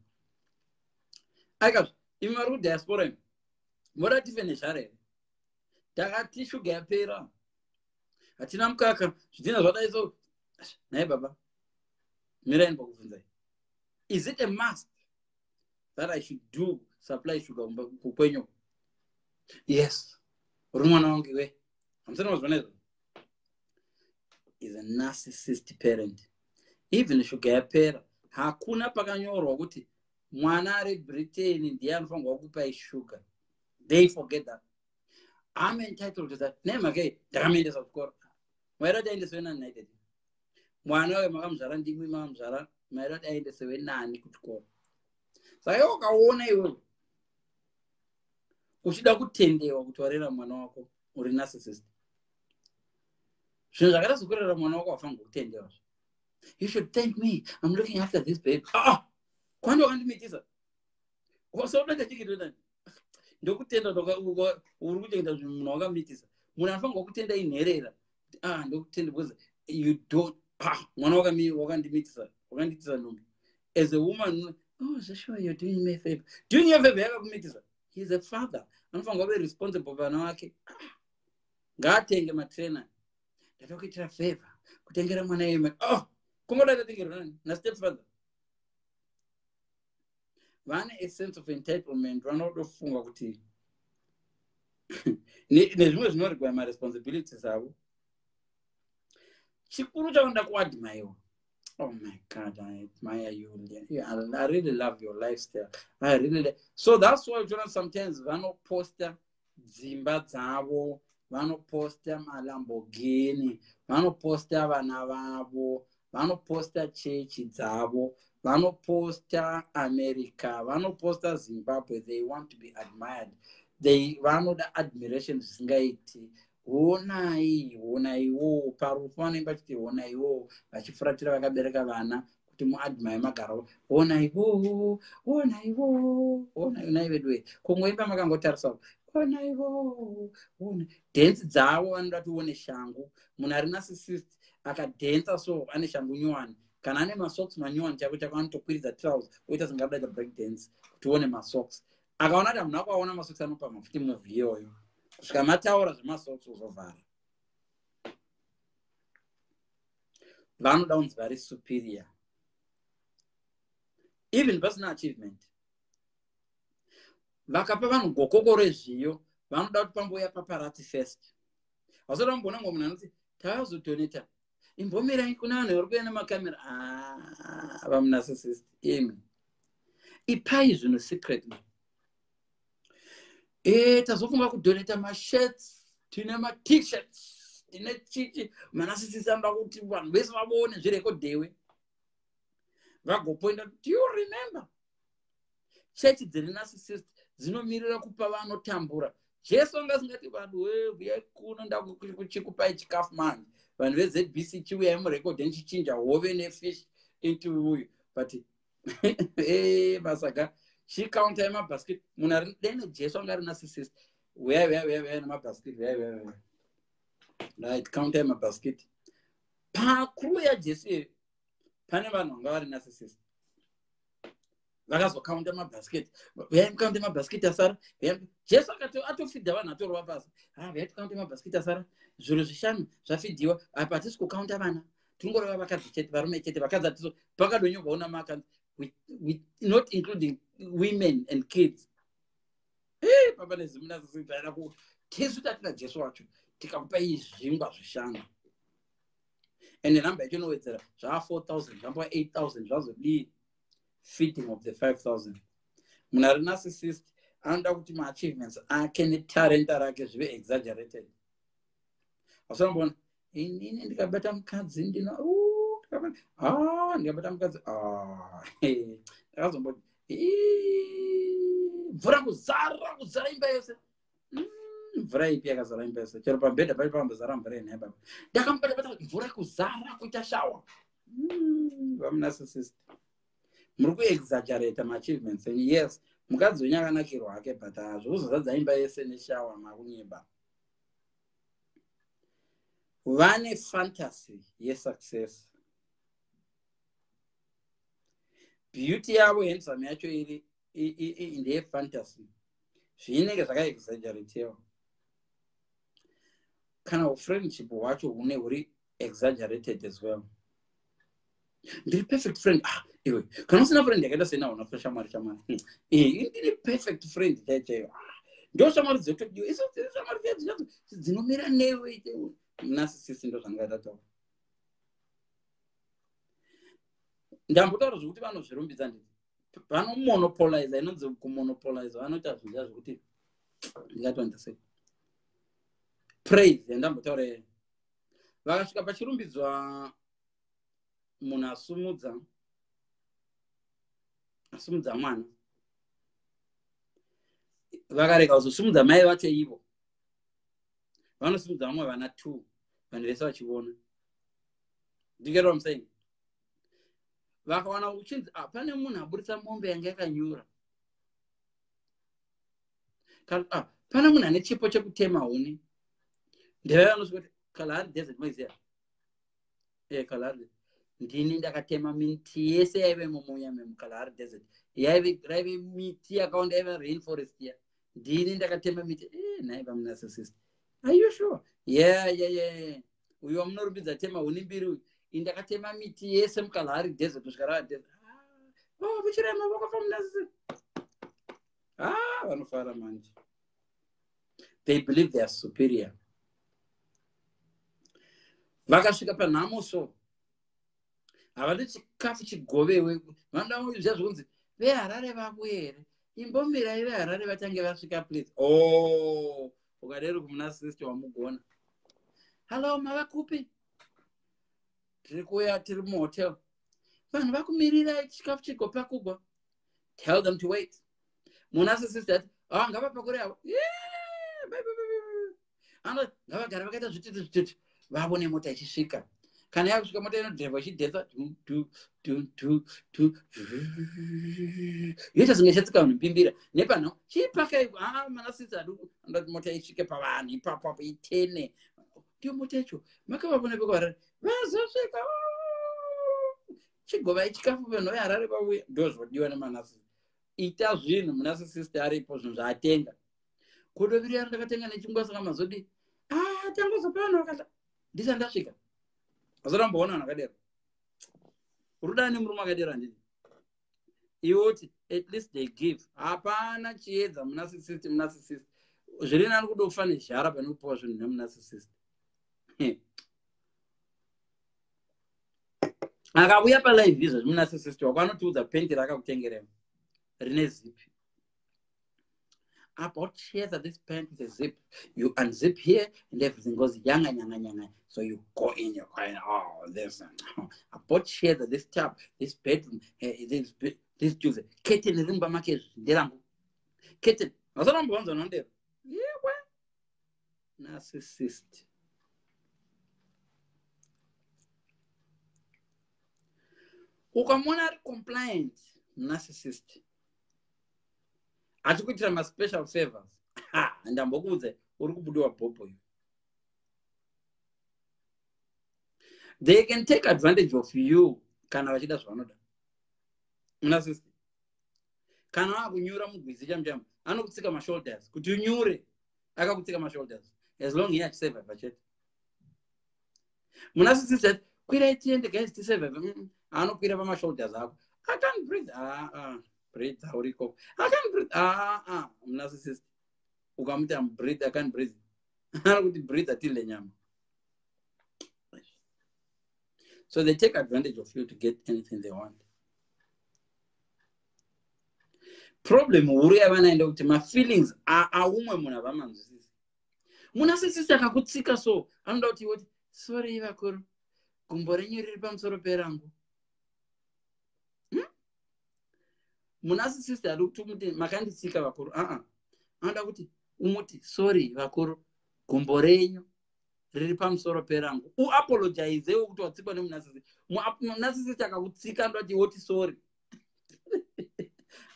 Aikazvo imi vari kudiaspora imi, moda tife nezhara here? Takati shuga yapera, hatina mukaka, zvidhina zvadai. So nhai baba, mirai ndibakubvunzai, is it a must that I should do supply sugar kukwenyu? Yes, uri mwana wangu iwe. Hamusati mazviona izvo? Is a narcissist parent. Even shuga yapera, hakuna pakanyorwa kuti mwana ari Britain ndiye anofanirwa kupai shuga. They forget that. I'm entitled to that. Nemhaka iyi ndakamuendesa kuchikoro. Maida kuti aendesewe nani naitete? Mwana uyo makamuzvara ndimwi makamuzvara, maida kuti aendesewe nani kuchikoro? Saka iwe ukaona iwewe uchida kutendewa kuti warera mwana wako, uri narcissist. Zvinhu zvakaita sekurera mwana wako wafanirwa kutendewa. You should thank me, I'm looking after this baby. Ah, kwandi wakandimitisa sodoita chikitodani ndokutenda uri kuchengeta munhu wakamitisa. Munhu anofanirwa kutenda inherera. Ah, ndokutenda because you don't, ah, mwana wakandimitisa, wakandiitisa nhumbu. As a woman, oh, Joshua, you're doing me a favor. Doing you a favor yakakumitisa. He's a father, anofanirwa kuve responsible vana vake. Ah, ngaatenge matrainer. Ndatokuitira favor kutengera mwana ime. Oh, kungoda tatengerwa nani? Nastep father. Vane a sense of entitlement, vanotofunga kuti nezvimwe zvinorequire maresponsibilities avo. Chikuru chavanoda kuadmirewa: "Oh my God, I admire you. Yeah, I really love your lifestyle. I really." So that's why uchiona sometimes vanoposta dzimba dzavo, vanoposta maLamborghini, vanoposta vana vavo, vanoposta chechi dzavo, vanoposta America, vanoposta Zimbabwe. They want to be admired. They vanoda admiration zvisingaiti. Honai, honaiwo parufu vanoimba chiti honaiwo, vachifuratira vakabereka vana kuti muadmire magaro. Honaiwo, honaiwo, honai vedu, kungoimba makangotarisa, honaiwo. Dhensi dzavo vanoda tione shangu. Munhu ari narcissist akadhensa so ane shangu nyowani, kana ane masocks manyowani chako chako, anotokwiridza trouse oita singadaita break dance kuti uone masocks. Akaona kuti hamuna kuaona masocks, anopa mafuti movie iyoyo kusvika mataura zvemasocks, uzovhara. Vanoda kunzi vari superior even pasina achievement. Vakapa vanhu gokoko rezviyo, vanoda kuti pambouya paparazzi first. Vasada vamboona ngo munhu anoti takazodonata, imbomirai, kuna vanhu vari kuuya nemakamera. Ah, vamunarcissist imi, ipai zvinhu secretly. Tazofunga kudonata mashirts, tine mat-shirts, tine chichi. Manarcissist anoda kuti vanhu vese vavone, zvirekodhewe, vagopoinda. Do you remember chechi dziri narcissist dzinomirira kupa vanotambura? Jesu anga asingati vanhu uyai kuno, ndakuchikupai chikafu manje. Vanhu veZBC, chiuyai murekodhe nichichinja hove nefish into uyu. But masaga chikauntai mabhasikiti. Munhu ari dene Jesu anga ari narcissist. Uyai, uyai, uyai, uyai nemabhasikiti, uyai, uyai, uyai. Right, kauntai mabhasikiti. Pakuru yaJesu iyo pane vanhu vanga vari narcissist vakazokaunta mabhasiketi. Uyai mukaunte mabhasiketi asara. Jesu akati atofidha vanhu, atorova pasi. Ah, uyai tikaunte mabhasiketi asara, zviro zvishanu zvafidhiwa apa. Hatisi kukaunta vana, tingoreva vakadzi chete, varume chete, vakadzi hatiso. Pakadonyorwa una makanzi not including women and kids. Papa nezimunasisitaira tisu tatina Jesu wacho tikakupai zvingwa zvishanu, ende nhamba yacho inowedzera zvaa 4000, zvambova 8000, zvazodii, feeding of the 5000. Munhu ari narcissist anoda kuti maachievements ake netarenta rake zvive exaggerated. Asanambona inini ndikabata mukadzi ndino, ndikabata mukadzi ndakazomboti mvura kuzara, kuzara imba yose. Mvura ipi yakazara imba yose? Chero pambedha pacho pambozara mvura yenhai baba. Ndakamubata bata, mvura kuzara kuita shawa. Vamunarcissist muri kuexaggerata maachievements enyu. Yes, mukadzi wenyu akanakirwa hake, but zvokuzozadza imba yese neshawa makunyeba. Vane fantasy yesuccess. Beauty yavo, handsome yacho iri ndeyefantasy, zvinenge zvakaexageratewa. Kana ufriendship hwacho hune huri exaggerated as well. Ndiri perfect friend. Ah, iwe kana usina friend yakaita sena una shamwari, shamwari. Ndiri perfect friend chaiyo chaiyo. Ah, ndo shamwari dzotodiwa iso, shamwari dzadzo dzinomira newe. Narcissist ndo zvandingatataura. Ndambotaura zvokuti vanozvirumbidza, nditi vanomonopolize, inonzi kumonopolize. Vanoita zvinhu zva zvokuti ndingatoenda sei. Praise yandambotaura yeye. Vakasvika pachirumbidzwa munhu asumudza mwana, vakarega kuzosumudza mai vacho. Ivo vanosumudza vamwe vana two, vanhu vese vachiona. Do you get what I'm saying? Vakawana uchinzi, ah, pane munhu aburitsa mombe yanga yakanyura, kana, ah, pane munhu ane chipo chekutema huni. Ndevaya vanosvika kuti Kalahari Desert, moiziva? Kalahari, ndini ndakatema miti yese yaive mumunya memuKalahari Desert. Yaive raive miti yakawanda, yaive rainforest ya. Ndini ndakatema miti. Nhai vamunarcissist, are you sure? Yeah, uyu wamunorumbidza tema huni mbiri uyu, indakatema miti yese muKalahari Desert kusvika rava desert. Ah, oh, muchirema vakafa munarcissist. Ah, vanofara manje. They believe they are superior. Vakasvika panhamo so havadi chikafu chigovewe, vanoda zviya zvokunzi veHarare vavuye here, imbomirai veHarare vatange vasvika, please. Oh, ukadero kumunarcissist wamugona. Hallo, mava kupi? Tiri kuuya, tiri muhotel. Vanhu vakumirirai chikafu chigopakugwa. Tell them to wait. Munarcissist ati, ah, ngavapakure avo. Ngavagare vakaita zvititi zvititi, vavone mota ichisvika. Kana yakusvika mota inodhirevha ichidhetsa du du du du, yoita singe ichatsika vanhu mbimbira nepanhau chipakai. Ah, manarcissist adu anoda kuti mota isvike pavanhu ipapo apo itene. Ndiyo mota yacho makavavona vekuHarare vazosvika, chigovai chikafu vanhu veHarare vauya. Ndo zvodiwa nemanarcissist. Ita zvinhu munarcissist aripo, zvinhu zvaatenga kodoviri yaro ndakatenga nechingwa, saka mazodi, ah, tangozopa vanhu vakata ndisati ndasvika. Azoramboona vanhu akadero. Rudani murume akadero handidi. Iwe uti at least they give. Hapana chiedza munarcissist. Munarcissist zviri nani kudofa nezhara pane kupiwa zvinhu nemunarcissist. Akauya palive izvozvi munarcissist wako anotiudza penti raakakutengeremo rine zipi. I bought shares this pant with a zip. You unzip here and everything goes yanga, yanga, yanga. So you go in, you're crying, oh, this. I bought shares of this tub, this bedroom, this juice. Curtain rimba make nderangu. Curtain. Azoramba nondero. Yeah, well. Narcissist. Ukamona ari compliant, narcissist achikuitira maspecial favors, ndambokuudza, uri kubudiwa bhobho iwe. They can take advantage of you kana vachida zvavanoda. Munarcissist kana vakunyura mugwizi chamu chamu, anokutsika mashoulders kuti unyure. Akakutsika mashoulders as long iye achisurvive chete. Munarcissist ati, "Kwirai tiende guys, tisurvive." Anokwira pamashoulders ako. "I can't breathe." Ah, ah, breathe uriko. "I can't breathe." Ah, ah. Munarcissist ukamuti am breathe, "I can't breathe," anokuti breathe atile nyama. So they take advantage of you to get anything they want. Problem huru yavanaenda kuti mafeelings aumwe munhu havamanzwisisi. Munarcissist akakutsika so anoda kuti iwoti, "Sorry vakuru, gumbo renyu riri pamusoro perangu." Munarcissist adi kuti umuti makanditsika vakuru. Aa, anoda kuti umuti, "Sorry vakuru, gumbo renyu riri pamusoro perangu." Uapologizewo kuti watsikwa nemunarcissist. Munarcissist akakutsika anoda kuti iwoti sorry.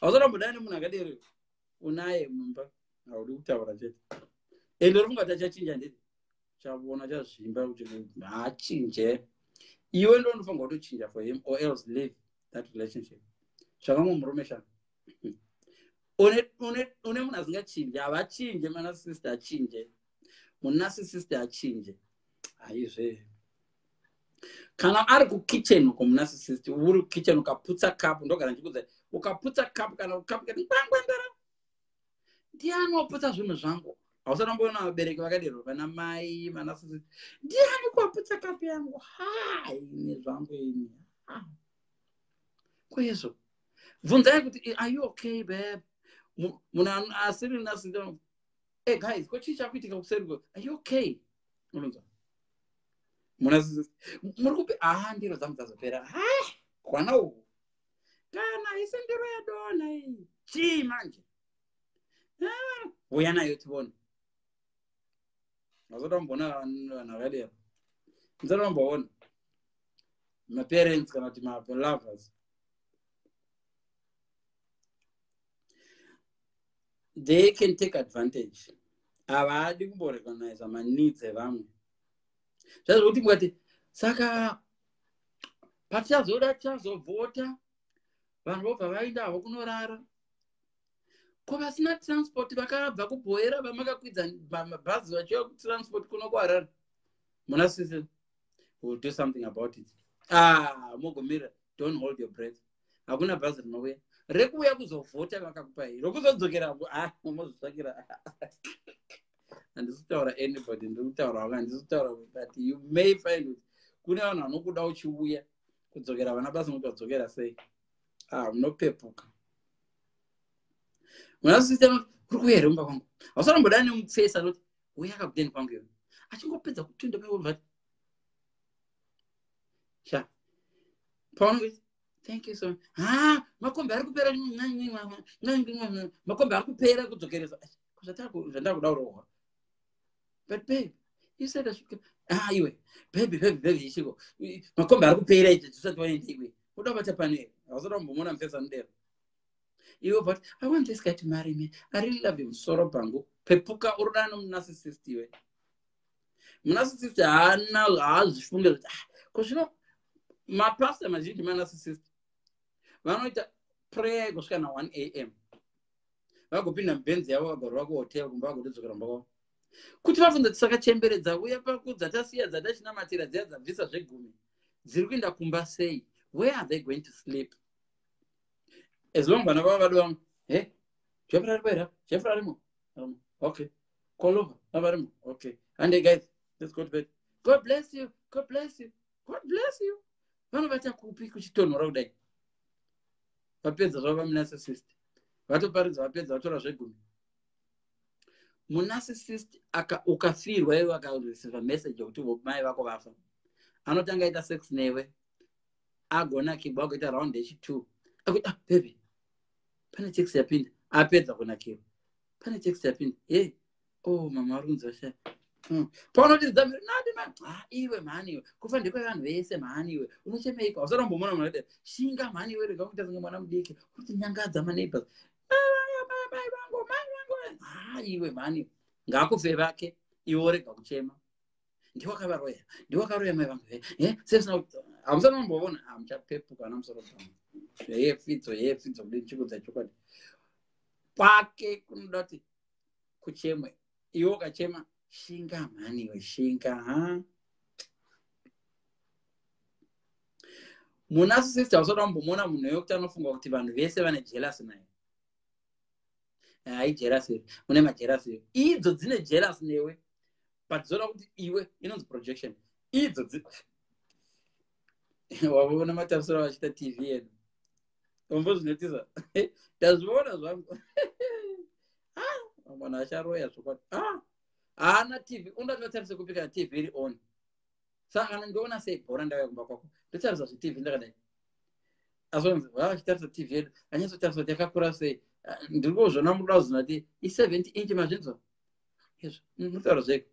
Hausarambodai nemunhu akadero. Unaye mumba, haudi kutaura chete, ende uri kungati achachinja. Nditi chavona chazvimba kuti haachinje. Iwe ndo unofanirwa kutochinja for him or else leave that relationship. Zvakamwe murume shana une munhu asingachinje. Havachinje manarcissist, achinje munarcissist achinje haizve. Kana ari kukitchen uko munarcissist, uri kukitchen ukaputsa kapu, ndogara ndichikudza, ukaputsa kapu kana kapu kati ngwangwandara, ndiani waputsa zvinhu zvangu? Hausaramboona vabereki vakadero, vana mai manarcissist, ndiani kuwaputsa kapu yangu? Ha, ini zvangu ini kwezvo. Bvunzai kuti, "Are you okay, babe?" Munhu asiri narcissist, "Hey guys, ko chii chakuitika kuseri? Are you okay?" Unonzwa muna muri kupi? Ah, ndiro dzangu dzazopera. Ah, kwana uku kana isi ndiro yadona iyi chii manje? Ah, uya nayo tione. Mazoda kumboona vanhu vakadero? Musada kumboona maparents kana kuti malovers? They can take advantage. Havadi kumborecognize maneeds evamwe. Zvazvokuti mukati saka patichazoda tichazovhota, vanhu vobva vaenda havo kunorara. Ko vasina transport vakabva kuBhoera, vamakakwidza mabhazi vachiuya kutransport kuno kuHarare? Muna sisi will do something about it. Ah, mogomira. Don't hold your breath. Hakuna bhazi rinouya rekuuya kuzovhota vakakupai rokuzodzokera. Ah, mozvitsvakira. Handisi kutaura anybody, ndiri kutaura wanga handisi kutaura, but you may find kuti kune vanhu vanokuda uchiuya. Kudzokera vana basa nokuti vadzokera sei? Ah, munopepuka. Munasisita kuri kuuya here mumba kwangu? Hausaramboda nemupfesa noti uya akakudeni kwangu iwe achingopedza kutunda pevati sha paunoti thank you so. Ha, makombi ari kupera, makombi ari kupera kudzokeresa zvandakuda kurohwa. But babe, you said I should. Ah, iwe baby, baby, baby, ichiko makombi ari kupera ichi tisati waenda. Iwe uda bata pane hausada kumbomona mufesa anodero iwe. But I want this guy to marry me. I really love him. Soro pangu pepuka. Uri nomunarcissist iwe. Munarcissist haana, haazvifunge kuti ah, ko zvino mapasta mazhinji manarcissist vanoita prayer kusvika na1 a.m., vagopinda mubhenzi yavo, vagorova kuhotel kumba, vagotodzokera kumba kwavo kuti vabvunza kuti saka chembere dzauya dzatasiya dzatachinamatira dziya dzabvisa zvegumi dziri kuenda kumba sei? Where are they going to sleep? As long vana vavo vadiwa. He, Jeffrey aripo here? Jeffrey arimo? Okay. Kolova avarimo? Okay, and guys, let's go to bed. God bless you, God bless you, God bless you. Vanovata kupi kuchitonhora kudai? Vapedza zvavo vamunarcissist, vatoparidza, vapedza, vatora zvegumi. Munarcissist ukafirwa iwe, akareceiva message yekuti mai vako vafa, anotanga aita sex newe, agonakirwa, agoita round yechi2, akuti, "Ah, baby, pane text yapinda." Apedza kunakirwa, pane text yapinda. Ye, oh, mama vari kunzi vashaya. Paunoti nadi ma, ah, iwe mhani iwe, kufa ndekwevanhu vese mhani iwe, unochemeiko? Hausarambomona munhu akadai. Shinga mhani iwe, rega kuita kunge mwana mudiki kuti nyangadza maneighbors. Mai vangu, mai vangu. Ah, iwe mhani, ngakufe vake, iwe urega kuchema. Ndiwakavaroya, ndiwakaroya mai vangu. Sesina hamusana mamboona, hamuchapepuka ana musoro pangu. Yefidzo, yefidzo kudini? Chikudza chokwadi kwake kunoda kuti kuchemwe. Iwe ukachema, shinga mhani iwe, shinga. Ha, munarcissist hausada kumbomuona munhu wekuti anofunga kuti vanhu vese vane jealous naye. Hai, jealous une majealous idzo dzine jealous newe, but zoda kuti iwe inonzi projection. Idzo wavona matarisiro vachiita TV yedu, ombozvinotisa. Ndazviona zvangu, munhu acharoya zvokwadi. Haana TV, unoda vatarise kupi kana TV iri on? Saka kana ndoona sei bhora ndauya kumba kwako ndotarisa zveTV ndakadai? Azonzi vachitarisa TV yedu, anyatsotarisa kuti yakakura sei. Ndiri kuzvona muda kuzvona kuti i70 inch, mazvinzwa izvo mutaura zveko.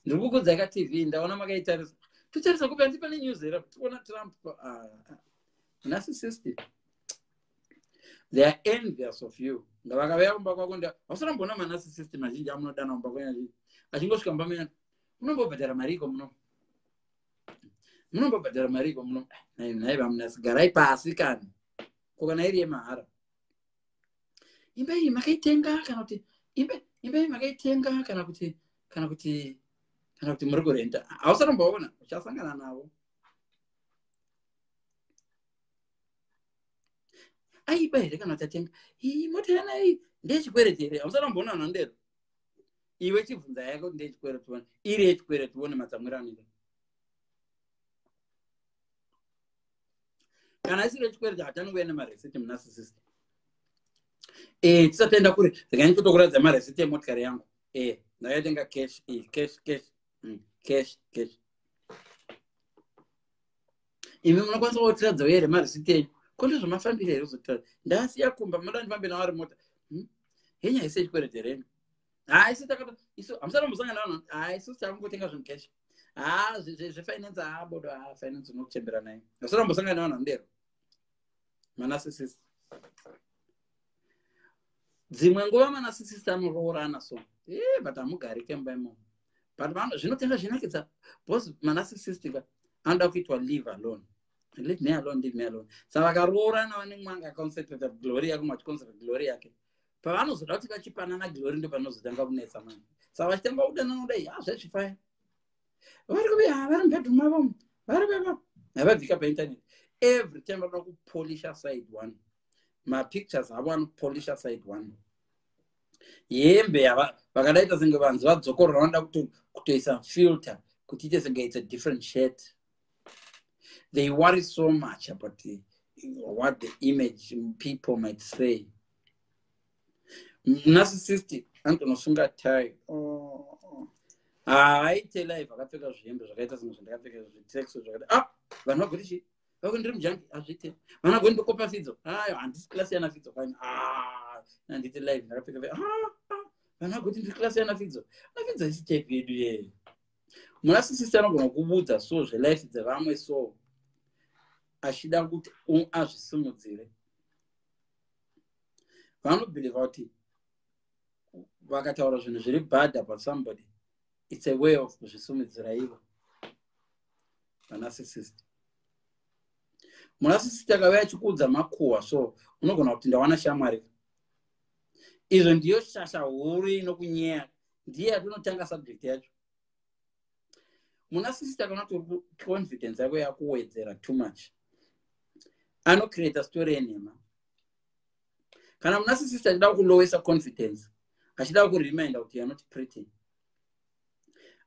Ndiri kukudzai ka TV, ndaona makaitarisa. Totarisa kupi? Handi pane news here tikuona Trump? Narcissistic, they are envious of you. Ngavakauya kumba kwako, hausarambona manarcissist mazhinji amunodana kumba kwenyu achingosvika mumba menyu, "Munombobhadhara mari iko muno? Munombobhadhara mari iko muno?" Nhai vamunasi, garai pasi kani. Ko kana iri yemahara imba iyi makaitenga, kana kuti imba iyi makaitenga, kana kuti muri kurenta? Hausaramboona, uchasangana navo. Aiba here kana kuti atenga iyi mota yana iyi ndeyechikwereti here? Hausaramboona vanhu vanodero. Iwe chibvunza yako kuti ndeyechikwereti, one iri yechikwereti, uone matsamwiro anoita. Kana isiri yechikwereti, hatani kuuya nemaresiti munarcissist. Tisati taenda kure, regai nditotokuratidza maresiti emotikari yangu. Ndakaitenga cash, cash, cash. Cash, cash. Imi munokwanisa kutiradzawo here marisiti enyu? Ko ndezvamafambiro here kuzotiradza? Ndasiya kumba, munoda ndifambe nawo ari mota. Henyu haisi yechikwereti here? Ha, isu takata isu hamusati mambosangana navanhu. Ha, isusu takungotenga zvinhu cash. Ha, zvefinance, ha, bodo, ha, finance unokuchembera naye. Hamusati mambosangana navanhu vanodero. Manarcissist. Dzimwe nguva manarcissist anoroorana so. But hamugarike mumba imomo. But zvinotenga zvinakidza because manarcissist ka anoda kuitwa leave alone. Leave me alone, leave me alone. Saka vakaroorana vane mwanga aconcentrate glory yake, mumwe achiconcentrate glory yake. Pavanozoda kuti vachipanana glory ndo panozotanga kunetsa manje. Saka vachitanga kudanana kudai, ha, zvezvifaya. Vari kubi, ha, vari mubedroom mavo, vari baba. Havabvika painternet. Every time vanoda kupolisha side one. Mapictures avo anopolisha side one. Hembe vakadaita senge vanzi vadzokorora, vanoda kutoisa filter kuti ite senge it's a different shirt. They worry so much about what the image people might say. Narcissist anotonosunga tie. Oh. Haaite live akapfeka zvihembe zvakaita senge zvandakapfeka, zvitexo zvakati. Ah, vanhu vagoti chii? Vako ndiri mujunkie, hazviite. Vanhu vagoti ndokopa Fidzo. Ayo, handisi class yana Fidzo kwani. Ah, handiti live ndakapfeka. Ah, ah, vanhu vagoti ndiri class yana Fidzo. Na Fidzo isi type yedu yeye. Munarcissist anogona kubudza so zvelife dzevamwe so achida kuti azvisimudzire. Vanobhilivha kuti vakataura zvinhu zviri bad about somebody, it's a way of kuzvisimudzira ivo vanarcissist. Munarcissist akauya achikuudza makuhwa so unogona kuti ndawana shamwari. Izvo ndiyo shasha huru inokunyeya, ndiye yatinotanga subject yacho. Munarcissist akaona kuti confidence yako yakuwedzera too much, anocreata story yenhema. Kana munarcissist achida kulowesa confidence, achida kureminda kuti you are not pretty,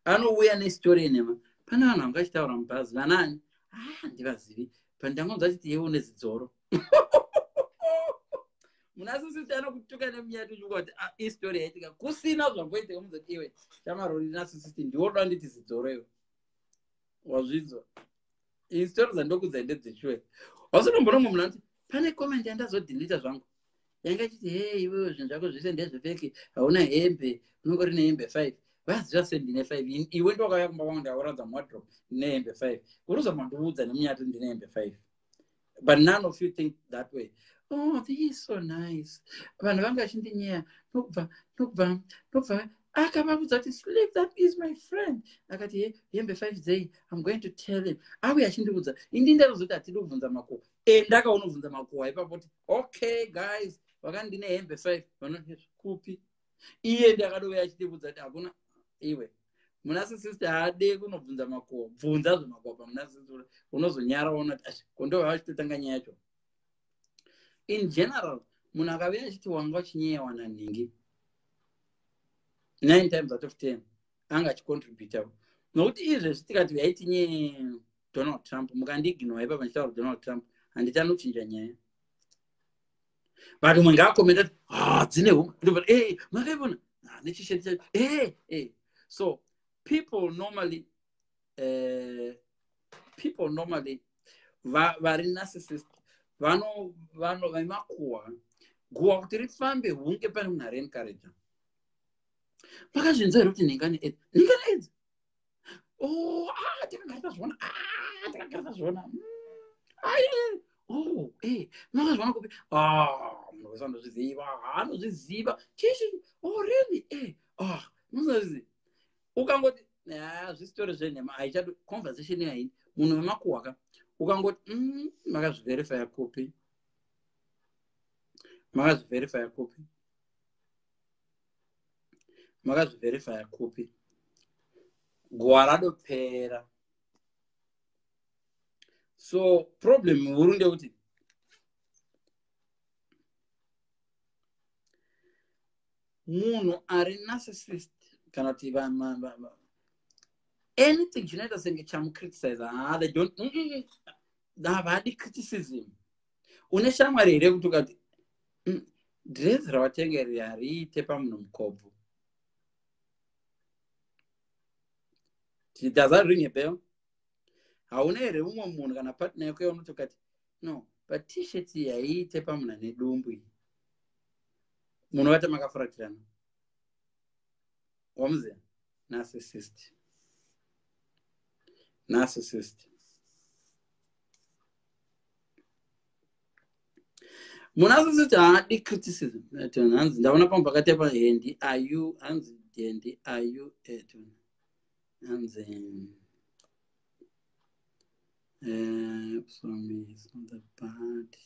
anouya nestory yenhema. Pane vanhu vanga vachitaura mubhazi, vanani? Ah, handivazivi, pandangonzwa achiti yewe une zidzoro. Munarcissist anokutuka nemunyati uchiuka kuti, ah, istory yaitika kusina zvamboitika. Muzoti iwe chamarori narcissist, ndiwo roda nditi zidzoro iwe wazvinzwa. Istori dzandokudza ndedzechiwe. Wasinombonomwe munhu anoti pane comment yandazodhilita zvangu yanga ichiti, "He, iwewe zvinhu zvako zvese ndezvefake, hauna hembe, unongori nehembe 5." Vaziva se ndine 5? Iwe ndokauya kumba kwangu ndakakuratidza muwardrobe, ndine hembe 5. Uri mandiudza nemunyati ndine hembe 5, but none of you think that way. "Oh, this is so nice. Vanhu vanga vachindinyeya, nokubva nokubva nokubva akavaudza kuti sleep, that is my friend, akati hembe 5 dzei? I'm going to tell him." Auya achindiudza, indi ndakazoti hatidi kubvunza makuhwa. Enda kaunobvunza makuhwa ipapo kuti, "Okay guys, vakandine hembe 5." Vanoti kupi? Iye ndi akadouya achitiudza kuti hakuna. Iwe munarcissist haade kunobvunza makuhwa. Bvunza zvemakuhwa pamunarcissist, unozonyara waona kuti ashi kondova vachitotanga nyaya yacho. In general, munhu akauya achiti wanga uchinyeyawa nanhingi, 9 times out of 10 anga achicontributa, nokuti izvezvi tikati yaiti nye Donald Trump, mukandiignora ipapa ndichitaura Donald Trump, handiti anochinja nyaya? But umwe ngaakomenda kuti, "Ah, dzine huma," ndobva e makaivona nechisheti chacho. E so people normally vari narcissist vano vano vemakuhwa guhwa kuti rifambe hunge pane munhu ari encourager. Makazvinzwa here kuti nhingane aids, nhingane aids? Oh, ah, takagara tazviona. Ah, takagara tazviona. Ai, oh, makazviona kupi? Ah, munhu wese anozviziva, anozviziva chichi. Oh, really? Ah, musazviziva. Ukangoti, "Ah, zvisitori zvenhema," haichadi conversation yaini. Munhu wemakuhwa ka, ukangoti, "Makazviverifya kupi? Makazviverifya kupi? Makazviverifya kupi?" Guhwa radopera. So problem huru ndekuti munhu ari narcissist kana kuti anything chinoita senge chamucriticize, ah, they don't, havadi criticism. Une shamwari here kuti ukati, "Dhirezi rawatenga iri hariite pamunhu mukobvu," Does that ring a bell? Hauna here umwe munhu kana partner yako yaunoti ukati, "No, but T-shirt iyi haiite pamunhu ane dumbu iyi"? Munhu vati makafuratirana, wamuziva? Narcissist, narcissist. Munhu asisiti haadi criticism. Hanzi ndaona pamwe pakati apa, hendi ayu, hanzi hendi ayu, hanzi bad.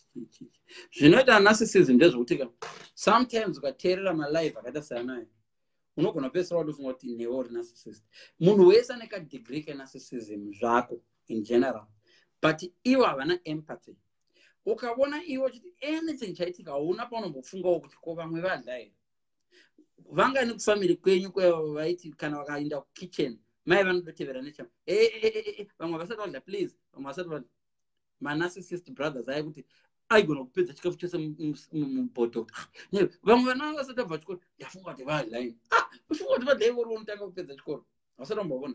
Zvinoita narcissism ndezvekuti ka sometimes ukateerera malive akaita seanayo, unogona kupedzisira watofunga kuti newe uri narcissist. Munhu wese ane kadegree kenarcissism zvako in general, but ivo havana empathy. Ukaona iwe uchiti anything chaitika, hauna paunombofungawo kuti ko vamwe vadya here, vangani kufamily kwenyu vaiti kana vakaenda kukitchen mai vanodotevera necha, "Vamwe vasati vadya, please, vamwe vasati vadya." Manarcissist brothers aya kuti aigona kupedza chikafu chose mubhodho. "Vamwe vana vasati vabva chikoro, ndafunga kuti vadya." Ah, uchifunga kuti vadya ivori unotanga kupedza chikoro, vasati vambovona.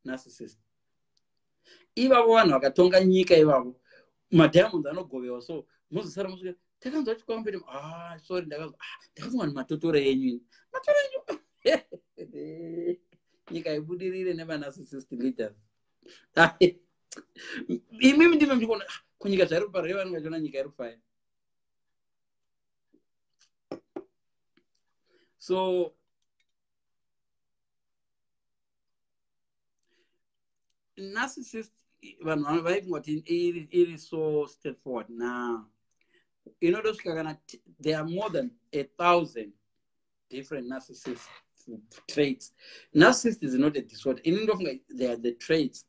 Narcissist ivavo, vanhu vakatonga nyika ivavo, madiamonds anogovewa, so muzosara musvika takanzwa chikwamberi. Ah, sorry, ndakazwa, ah, ndakafunga ni matotoro enyu ini, matoro enyu. Nyika ibudirire nemanarcissist leaders. Imimi ndime muchikuona, ah, kunyika zvairi kuparire, vanenge vachiona nyika iri kufaya. So narcissist, vanhu vaifunga kuti iri so straightforward. Now inotosvika kana there are more than 1,000 different narcissist traits. Narcissist is not a disorder. Ini ndofunga they are the traits,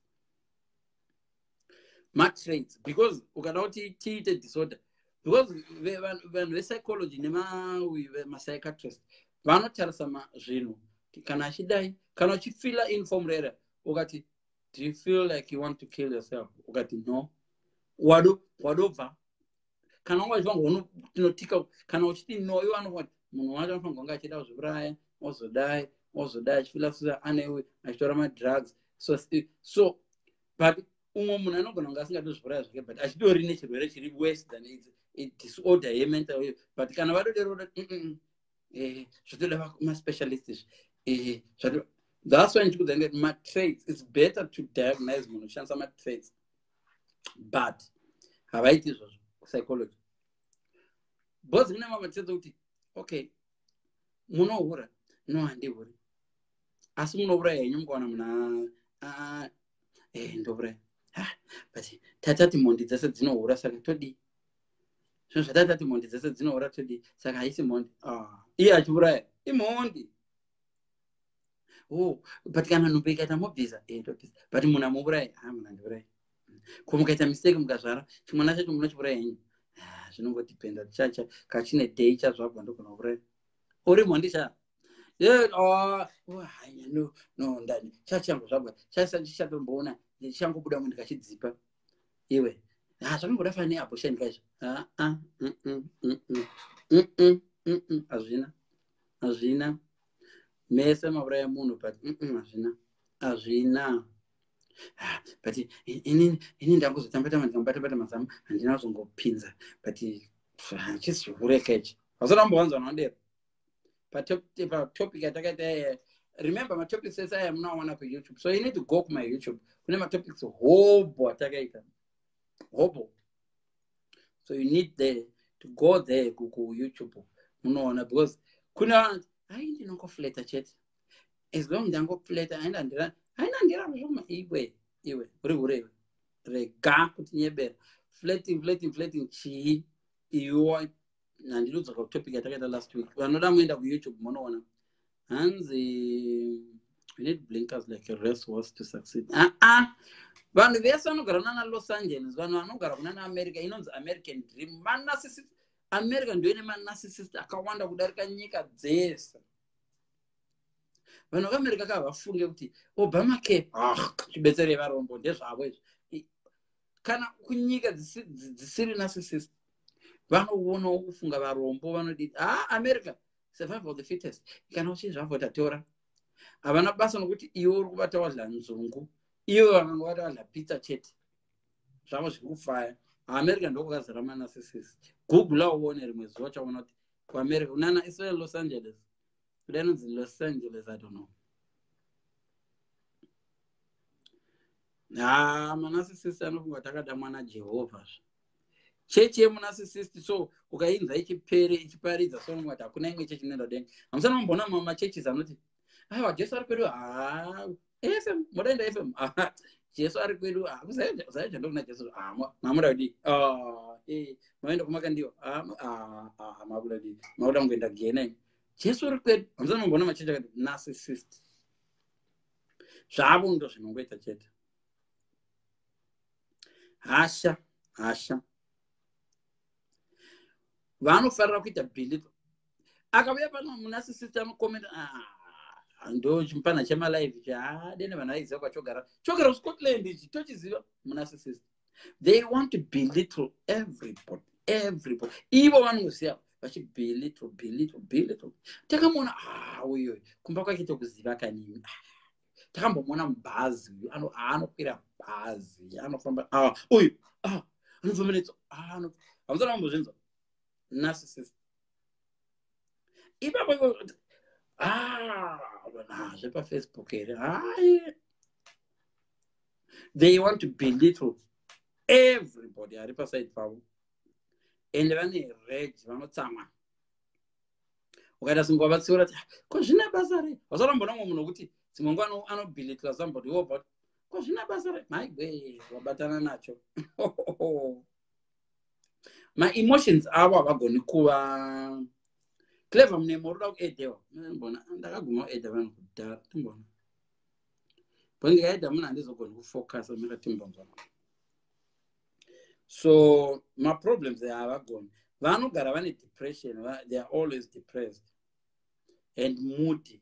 matraits, because ukada kuti tiite disorder, because vanhu vepsychology nemapsychiatrist vanotarisa zvinhu kana achidai, kana uchifila inform rera, ukati, "Do you feel like you want to kill yourself?" ukati, "No," wado wadobva. Kana wanga uchifanirwa tinotika, kana uchiti no, iwo anofunga munhu wacho anofanirwa kunge achida kuzviuraya, ozodai, ozodai, achifila susa anewe, achitora madrugs. So but umwe munhu anogona kunge asingatozviuraya zvake, but achitori nechirwere chiri worse than disorder yemental. But kana vadodero, zvotoda maspecialist izvi. That's why ndichikudza ndikati matraits, it's better to diagnose munhu uchishandisa matraits, but havaiti izvozvo psychology, because kune mamwe matraits okuti, okay, munohura? No, handihuri. Asi munouraya henyu mukaona munhu? Ndouraya, but tatati mhondi dzese dzinohura, saka todii? Zvinhu zvatatati mhondi dzese dzinohura, todii? Saka haisi mhondi? Ah, iye achiuraya imhondi. Oh, but kana nhumbu ikaita mobvisa? Tobvisa. But munhu amuurayi? Ha, munhu andiurayi. Ko mukaita mistake mukazvara chimwana chacho, munochiuraya henyu? Ah, zvinongodependa, chacha kachine day chazvabva, ndogona kuuraya. Uri mhondi cha? Oh, no, no, ndani chachangozvabwa chichatomboona chichangobuda mu ndikachidzipa iwe. Zvakangoda fana neabortion kaizvo. Hazvina, hazvina. Mese mauraya munhu, but hazvina, hazvina. But ini ndangozotamba tamba, ndikambata bata mazamu, handina kuzongopinza, but hachisi chihure kechi. Vasati vambowanzwa vanodero patopic yatakaita. Remember, matopics ese aya munoawana kuYouTube, so you need to go kuma YouTube, kune matopics hobo atakaita hobo, so you need there to go there kuYouTube munoona, because kune vanoti, "Hai, ndinongoflirta chete, as long ndangoflirta, haina ndira zvoma." Iwe, iwe uri hure iwe, rega kuti nyebera. Flirting, flirting, flirting chii? Iwe, handidi kudzoka kutopic yatakaita last week. Vanoda muenda kuYouTube munoona. Hanzi, "We need blinkers like a race horse to succeed." Aa, vanhu vese vanogara kunana Los Angeles, vanhu vanogara kunana America, inonzi American dream, manarcissist. America ndoine manarcissist akawanda kudarika nyika dzese. Vanhu veAmerica kavafunge kuti Obamacare, ah, chibetserei varombo, ndezvavo izvi. Kana kunyika dzisiri narcissist, vanoonawo kufunga varombo, vanodii. Ah, America, survival of the fittest. Kana uchizvavhota, tora. Havana basa nokuti iwe uri kubata wadla nzungu, ivo vakanga vata wadla pizza chete, zvavo zviri kufaya. America ndokwakazara manarcissist. Google uone rimwe zuva, chaona kuti kuAmerica unana Israel, Los Angeles, kuda inonzi Los Angeles, I don't know. Ha, manarcissist anofunga takada mwana Jehovha zve chechi yemunarcissist. So ukainza ichipere ichiparidza, so unoti hakuna imwe chechi inoenda denga. Hamusana mamboona machurches anoti, "Aiwa, Jesu ari kwedu." Ha, FM modaenda FM, Jesu ari kwedu. Kuzaija ndokuna Jesu. Mamuda kudii? Maenda kuMakandiwa, makuda kudii? Makuda kungoenda gena. Jesu uri kwedu. Hamusana mamboona machechi akati narcissist zvavo ndo zvinongoita chete. Hasha, hasha, vanofarira kuita belittle. Akauya pano munarcissist anokomenta, "Ah, ndo chimupana chemalive cha dene vanhu vaiziva kwachogara, chogara kuScotland ichi tochiziva." Munarcissist, they want to belittle everybody, everybody. Ivo vanoziva vachibelittle, belittle, belittle. Takamuona, ah, uyo kumba kwake tokuziva kanini. Ah, takambomuona mubhazi uyu, anokwira bhazi, anofamba, ah, uyu anofamba netso. Hamusana vambozvinzwa narcissist ipapo? ZvepaFacebook here? Hai, they want to belittle everybody ari paside pavo, ende vane rage, vanotsamwa. Ukaita singe wavatsiura ti, "Ko zvine basa rei?" Vasarambona mumwe munhu wekuti dzimwe nguva anobelittla somebody, wobva kuti, "Ko zvine basa rei?" Maigwe, wabatana nacho. Maemotions avo havagoni kuva clever. Munemo uri kuda kuedhewa, mbona ndakaguma kuedha vanhu kudhara. Timbona bo, ndikaedha munhu handizogoni kufocasa. Mira timbonzwa. So maproblems havagoni, vanogara vane depression. They are always depressed and moody.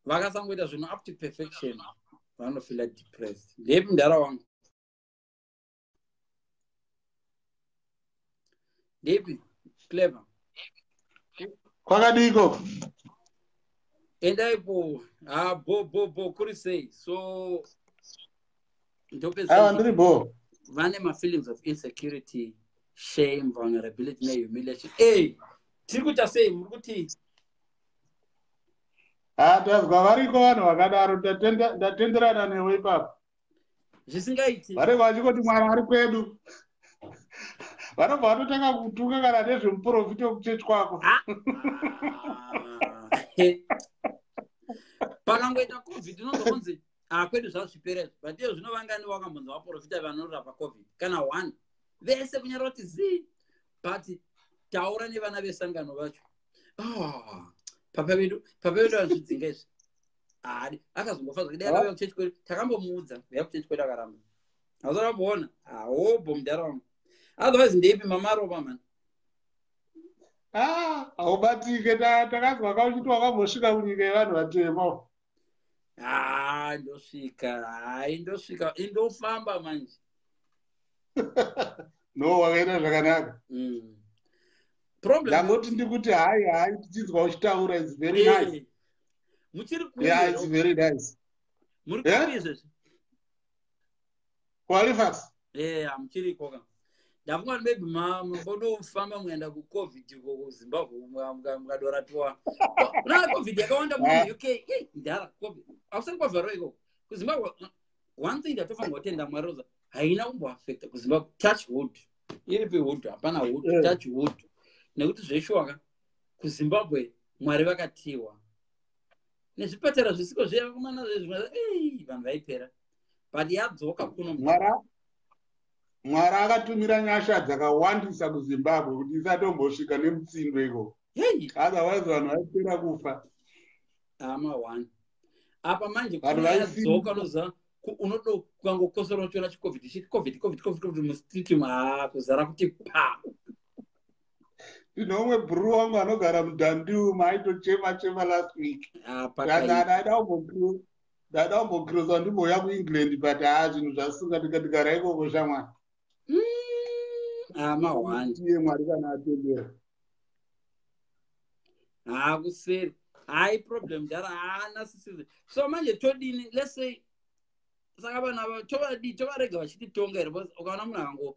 Vakasangoita zvinhu up to perfection, vanofeela depressed. Ndepi mudhara wangu? Ndepi Clever? Kwakadiko? Endaipo. Ha, bo bo bo, kuri sei? So Aiwa, ndiri bo. Vane mafeelings of insecurity, shame, vulnerability nehumiliation. Ei, tiri kuita sei? Muri kuti Ha, tazwa variko vanhu vakadaro. Ndatenderana newe ipapo. Zvisingaiti. Vanenge vachingoti Mwari ari kwedu, vanobva vatotanga kutuka kana nezvemuprofita wekuchechi kwako. Ah. Pakangoita COVID, unozonzi akwedu zvazvipera izvi, but iyo zvino vangani wakambonzi vaprofita vanorapa COVID? Kana one. Vese kunyara kuti zii, but taura nevana vesangano vacho. Ah, papa vedu, papa vedu vazvidzinga izvi. Haadi, akazongofa zvake. Dai akauya kuchechi kwedu, takambomuudza uya kuchechi kwedu, akaramba. Hausana hobho mudhara wangu. Otherwise ndeipi mamarova mani? Ah, haubatike. Takazwa kauchiti wakambosvika kunyika yevanhu vatema. Ha, ndosvika, hai, ndosvika, indofamba manje. No, wakaita zvakanaka. Problem Ndangoti ndikuti hai hai, tichinzwa uchitaura, it's very nice. Muchiri Yeah, it's very nice. Muri Yeah? kupi izvezvi? KuHalifax. Hamuchiriko ka? Ndafunga kuti maybe mambodofamba mukaenda kuCOVID uko kuZimbabwe, mukadorapiwa. Kuna COVID yakawanda muno muUK. Ndara COVID hakusati kwavharwa ikoko kuZimbabwe. One thing ndatofanirwa kutenda Mwari, roza haina kumboafecta kuZimbabwe. Touch wood. Iripi wood? Hapana wood. Touch wood, nekuti zveshuwaka kuZimbabwe Mwari vakatiwa nezvipatara zvisiko zviya kumana vanhu vaipera, but yadzoka kuno. Mwari akatumira nyasha dzakawandisa kuZimbabwe kuti isatombosvika nemutsindo ikoko. Hei. Otherwise vanhu vaipera kufa. Ama one apa manje. Vanhu kuno yadzoka, unoziva unodo ukangokosora uchiona chiCOVID chiti COVID, COVID, COVID, COVID mustreet, ha, kuzara kuti pa. Ndine umwe bhuru wangu anogara muDundee, maaitochema chema last week. Apa Ndaida kumbokrosa ndimbouya kuEngland, but haa, zvinhu zvasunga, ndikatigara ikoko shamwari. Ama one. Iye Mwari kana atendera. Hakuseri, hayi, problem dara haana sisizi. So manje todini? Let's say, saka vanhu ava tovadi? Tovarega vachititonga here? Because ukaona munhu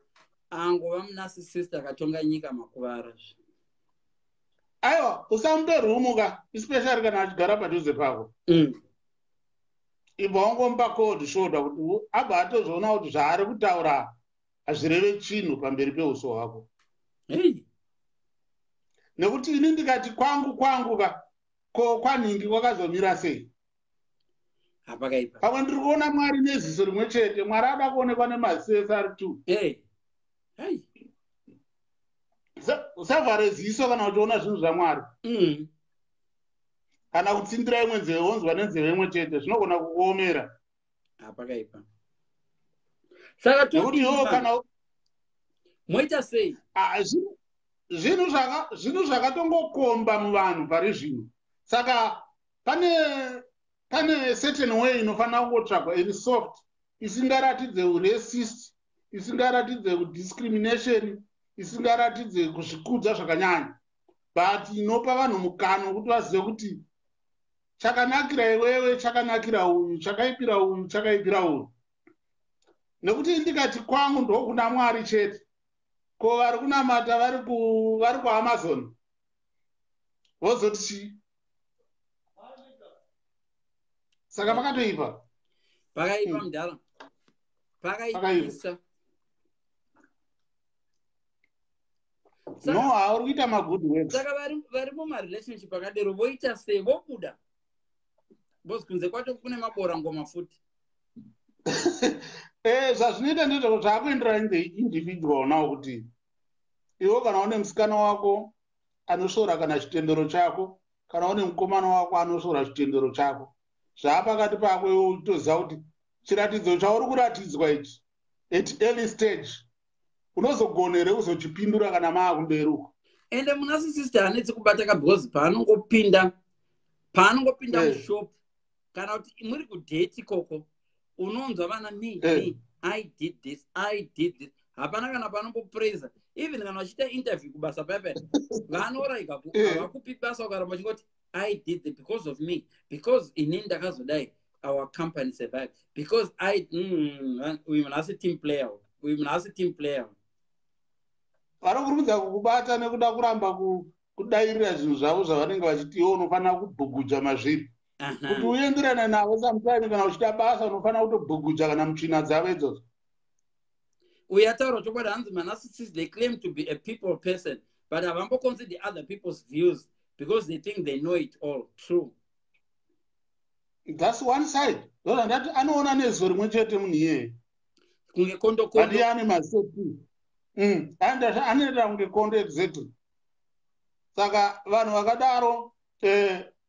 angova munarcissist akatonga nyika, makuvara. Aiwa, usamupe room ka, especially kana achigara padhuze pako. Ibva wangomupa cold shoulder kuti abva atozoona kuti zvaari kutaura hazvireve chinhu pamberi peuso hwako. Hey. Nekuti ini ndikati kwangu kwangu ka, ko kwanhingi kwakazomira sei? Hapakaipa. Pamwe ndiri kuona Mwari neziso rimwe chete. Mwari ada kuonekwa nemaziso ese ari two. Hey. Hey. Usavhare ziso kana uchiona zvinhu zvaMwari. Kana kutsindira imwe nzeve wonzwa nenzeve imwe chete, zvinogona kukuomera. Hapakaipa. Saka nekuti iwo kana moita sei? Ah, zvinhu zvakatongokomba muvanhu pari zvino. Saka pane certain way inofanira kungotsvagwa iri soft, isingaratidze uracist, isingaratidze kudiscrimination, isingaratidze kuzvikudza zvakanyanya, but inopa vanhu mukana wekuti vazive kuti chakanakira iwewe chakanakira uyu, chakaipira uyu chakaipira uyu. Nekuti ndikati kwangu ndokuna Mwari chete, ko vari kunamata vari kuAmazon vozoti chii? Saka pakatoipa. Pakaipa, mudhara, pakaipisa. No, hauri kuita magood works. Saka vari mumarelationship akadero voita sei? Vobuda? Because kunze kwacho kune mabora ngoma futi. Zvazvinoita ndezvako, zvaakuenderana in the individual now, kuti iwe kana une musikana wako anosvora kana chitendero chako, kana une mukomana wako anosvora chitendero chako, zvaapakati pako iwe utoziva kuti chiratidzo chauri kuratidzwa ichi at early stage unozogona here kuzochipindura kana maakumberi uko. Ende munarcissist haanetsi kubata ka, because paanongopinda mushop kana kuti muri kudate ikoko, unonzwa vana me, me, I did this, I did this. Hapana kana panombopraisa. Even kana vachiita interview kubasa paipai, vanoraiga havakupi basa ukaramba uchingoti I did it, because of me, because inini ndakazodai, our company survive because I uyu munhu asi team player, uyu munhu asi team player. Vanokurumidza kukubata nekuda kuramba kudairira zvinhu zvavo zvavanenge vachiti iwe unofanira kubhuguja mazviri kuti uenderane navo. Sometime kana uchida basa unofanira kutobhuguja kana mutsvina dzavo idzodzo. Uyu ataura chokwadi, hanzi manarcissist, they claim to be a people person, but havamboconsider other people's views because they think they know it all. True. That's one side. Ndozvandati anoona neziso rimwe chete munhu iyeye. Kunge kondo kondo. Ati ane maziso two. Anoita kunge kondo, exactly. Saka vanhu vakadaro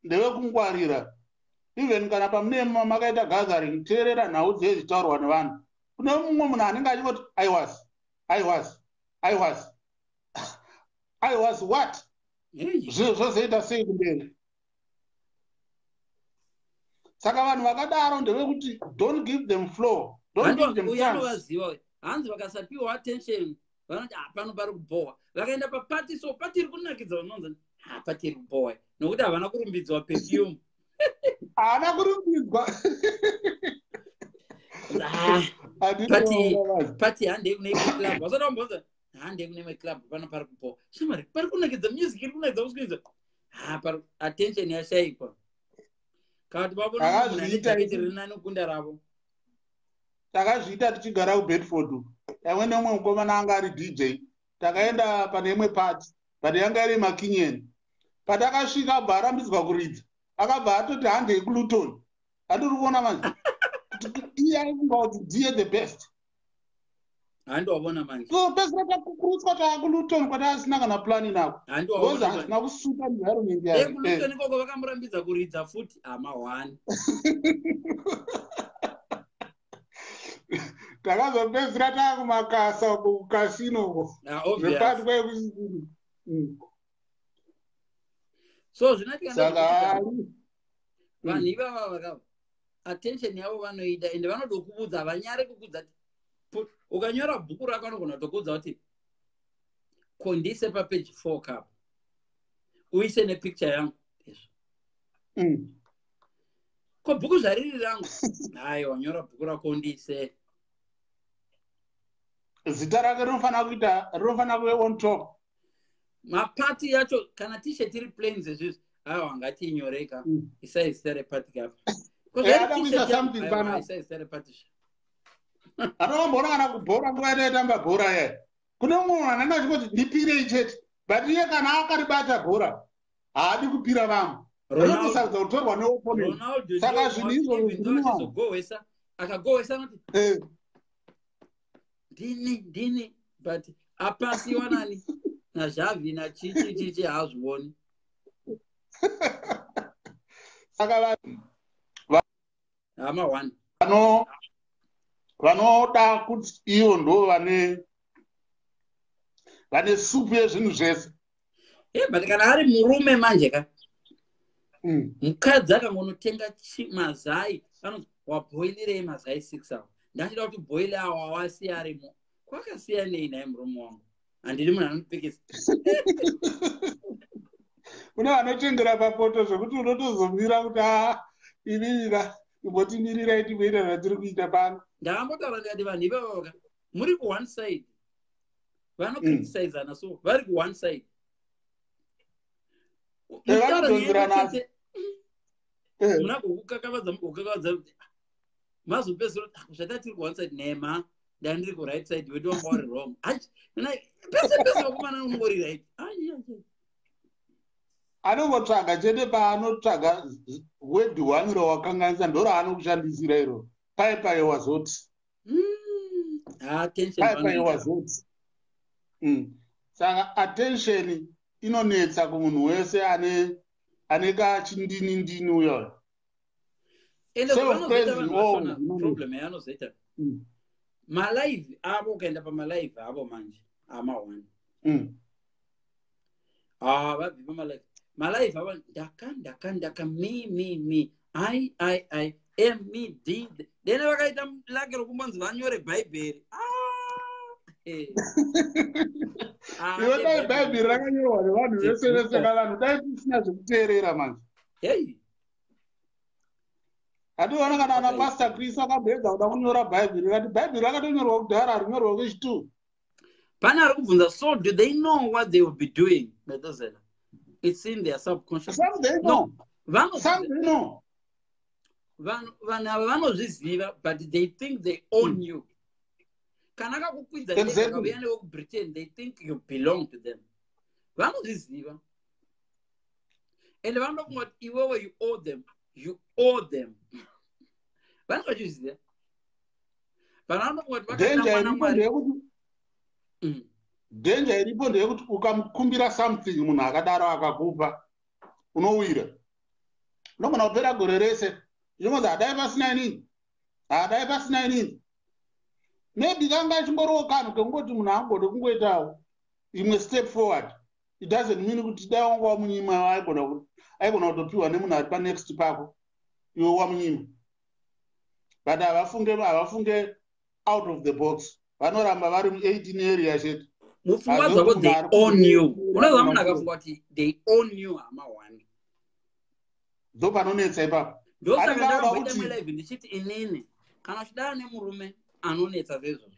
ndevekungwarira. Even kana pamune makaita gathering, teerera nhau dzezvitaurwa nevanhu. Kune mumwe munhu anenge achingoti I was, I was, I was, I was what? Zvinhu zvozoita sei kumberi? Saka vanhu vakadaro ndevekuti don't give them floor, don't give them Uyu chance. Anovaziva hanzi vakasapiwa attention vanoti, "Ah, pano pari kubhowa." Vakaenda papati, so pati iri kunakidza, vanonzi, "Ha, pati iri kubhowa," nokuti havana kurumbidzwa perfume. Haana kurumbidzwa. Ah, Handinoona. pati, handei kune imwe club. Vasati vambonza, handei kune imwe club, pano pari kubhowa. Shamari, pari kunakidza, music iri kunakidza kusvikidza. Ha, pari attention yashayikwa. Kana kuti vavona munhu ane Takazviita jaketi riri nani kukunda ravo. Takazviita tichigara kuBedford. Pamwe nemumwe mukomana anga ari DJ, takaenda pane imwe pati, but yanga iri makinyeni. Patakasvika abva arambidzwa kuridza, akabva atoti handei kuLuton. Handiri kuona manje kuti iye aifunga kuti ndiye the best. Handiwavona manje. So pesira takukurudzwa taakuLuton kwataasina kana plani nako because Handiwavona manje. hazvina kusuta environment yake. EkuLuton ikoko vakamurambidza kuridza futi ama one. Takazopedzisira taakumakasa uko, kukasino uko. Ah, obvious. Zvepati kwaikusisini. So zvinoitika Saka ndezvekuti vanhu ivava vaka attention yavo vanoida, ende vanoda kukudza, havanyare kukudza. Ukanyora bhuku rako, anogona kutokuudza kuti kondise papeji 4 cup. Uise nepicture yangu. Izvo. Ko bhuku zvariri rangu? Aiwa, nyora bhuku rako undiise. Zita rake rinofanira kuita, rinofanira kuve on top. Mapati yacho, kana t-shirt iri plain sezvizvi, aiwa, ngatiinyoreka. Isai zita repati kapa. Ko Eh, zvairi ada kuisa t-shirt yangu? something Aiwa, pana. isai zita repati. Atomboona kana kubhora, nguva yataitamba bhora yaya, kune mumwe munhu anenge achingoti, "Ndipirei chete," but iye kana akaribata bhora haadi kupira vamwe. Ronaldo. Anotosarudza kutorwa neopponent. Ronaldo Saka ndiwo zvinhu izvozvo even though zviri muvanhu. achizogohwesa, akagohwesa anoti, "Ndini, ndini," but apasiwa nani, naXavi, nachichi chichi, haazvioni. Saka Hama one. Vanoda kuti ivo ndo vane supu yezvinhu zvese. But kana ari murume manje ka, mukadzi akangonotenga mazai, anonzi, "Wabhoilirei mazai 6 awa? Ndachida kuti bhoile awa awasiya arimo." Kwakasiyanei naye murume wangu? Handidi munhu anondipikisa. Kune vanochengera papoto zvekuti unotozomira kuti, "A, inini imbotimirirai timboita zvatiri kuita pano." Ndakambotaura ndikati vanhu ivavo ka, muri kuone side, vanokritisizana, so vari kuone side. Muchitaura nyaya Vanodhonzerana. chete, munagokukakavadza, mugokakavadza, mazopedzisira kuti, "Ah, zvata tiri kuone side." Nhema, ndandiri kuright side, wedu wanga uri wrong. Ai, pese pese vakomana unongori right. Ai, ai, ai. Anongotsvaga chete paanotsvaga word one rawakanganisa, ndo raanokushandisira iro, pai pai wazoti. Attention Pai pai vanoita. wazoti. Saka attention inonetsa kumunhu wese ane kachindini ndini uyoyo. Ende zvavanozoita Self-praising vanhu all vachona, zvinonetsa. problem yavanozoita, malive avo, ukaenda pamalive avo manje, ama one, ah, vabvi pamalive, malive avo, ndaka ndaka ndaka, me, me, me, I, I, I, M, me, D, D. Dene vakaita lake rokumbonzi vanyore Bhaibheri. Ah, eh. Ah, Iwe, dai Bhaibheri rakanyorwa nevanhu vese vese kavanhu, dai tisina zvekuteerera manje. Hey. Hationa kana ana Pastor Chris akamboedza kuda kunyora Bhaibheri, kati Bhaibheri rakatonyorwa kudhara, harinyorwa kwechitu. Pane ari kubvunza, "So do they know what they will be doing?" Metozela, it's in their subconscious. Some they know. No, vanozviziva. Some they know. Vanhu ava vanozviziva, but they think they own you. Kana akakukwidza ndege, akauya newe kuBritain, they think you belong to them. Vanozviziva, ende vanoda kungoti iwewe you owe them, you owe them. Vanenge vachizviziva. Vanhu vanoda kungoti Danger vakatangwa iripo naMwari. ndeyekuti, danger iripo ndeyekuti ukamukumbira something munhu akadaro akakupa, unowira. Unogona kupera gore rese uchingonzi, "Hadai pasina inini, hadai pasina inini." Maybe kanga achingoriwo kanhu kekungoti munhu angode kungoitawo imwe step forward. It doesn't mean kuti dai wanga wamunyima aigona kutopiwa nemunhu ari panext pako, iwe wamunyima. But havafunge out of the box, vanoramba vari mu18 area chete. Mupfungwa Hazvo dzavo kuti they munhu ari own you. Unoziva, munhu ari akafunga kuti they own you, hama one. Ndo panonetsa ipapo. Ndosaka Anenge anoda ndakamboita kuti imwe live ndichiti inini kana uchidana nemurume anonetsa seizvozvo,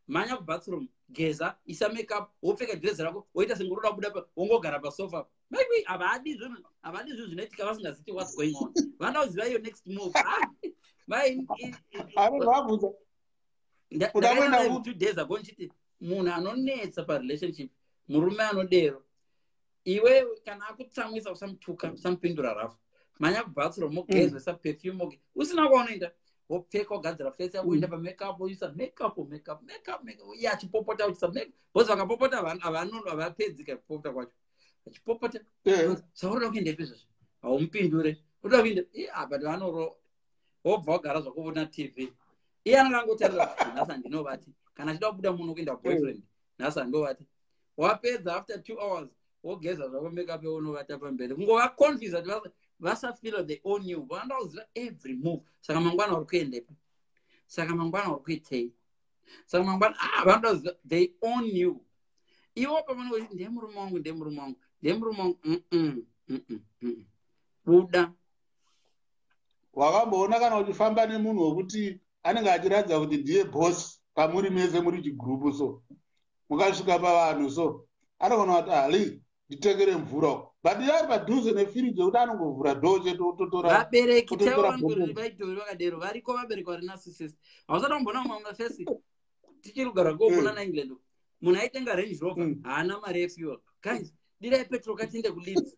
mhanya kubathroom, geza, isa makeup, wopfeka dress rako, woita senge unoda kubuda, wongogara pasofa. Maybe havadi zvinhu, havadi zvinhu zvinoitika vasingaziti what's going on. Vanoda kuziva your next move. Ah, Anobva abvunza, "Uda ndakaita kuenda live kupi?" 2 days ago ndichiti munhu anonetsa parelationship, murume anodero, iwe kana akutsamwisa, usamutuka, usamupindura rafu. Mhanya kubathroom, mugeze, isa perfume, usina kwaunoenda, wopfeka, wogadzira face yako, uenda pamakeup, uisa makeup, makeup, makeup, makeup, iye achipopota, uchisa makeup, because vakapopota havapedzi kupopota kwacho, achipopota. "Sauroda kuendepi izvozvo?" Haumupindure. "Unoda kuenda?" "Ah, but vanoro." Wobva wagara zvako, vona TV. Iye anenge angotarira kuti nhasi handinovati, kana achida kubuda muno kuenda boyfriend, nhasi handovati. Wapedza, after 2 hours wogeza zvako, makeup, unovata pamberi. Kungova confuse kuti vasafeel they own you. Vanoda kuziva every move. "Saka mangwana uri kuendepi? Saka mangwana uri kuitei? Saka mangwana?" Ah, vanoda kuziva they own you. Iwo pavanenge vachiti, "Ndiye murume wangu, ndiye murume wangu," Ndemurume wangu. Buda. Wakamboona kana uchifamba nemunhu wekuti anenge achiratidza kuti ndiye boss pamuri mese muri chigurupu, so mukasvika pavanhu so anogona kuti, "Ali, nditengere mvura," but iye ari padhuze nefiriji yekuti anongovhura door chete, ototora. Vabereki Ototora chaivo bhokisi. Vaitori vakadero, variko vabereki vari narcissist. Hausati wamboona mamwe mafesi tichiri kugara kokuna naEngland, munhu aitenga Range Rover, haana mari yefuel. "Guys, dirai petrol katiende kuLeeds."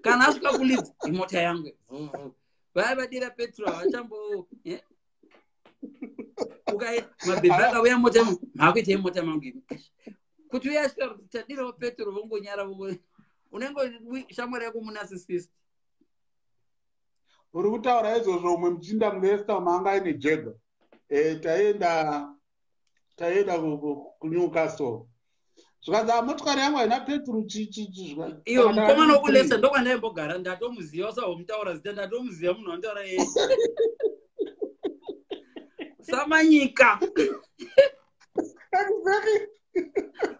Kana asvika kuLeeds, "Imota yangu." Vuvu. Vaya vadira petrol havachambo, eh? Mabhebhi akauya, "Mota yangu, maakuita imota mangu imi." Kuti uye asvika kuti, "Tadirawo petrol," vongonyara. Unenge shamwari yako munarcissist. Uri kutaura izvozvo, umwe muchinda muLeicester maanga aine Jaguar. Taienda kuNewcastle, zvikanzi, "Motokari yangu haina peturu." Chichichi. Iyo mukomana wekuLeicester ndokwandaimbogara, ndatomuziva. Usahomutaura zita, ndatomuziva munhu wandaura iye. Samanyika. Exactly.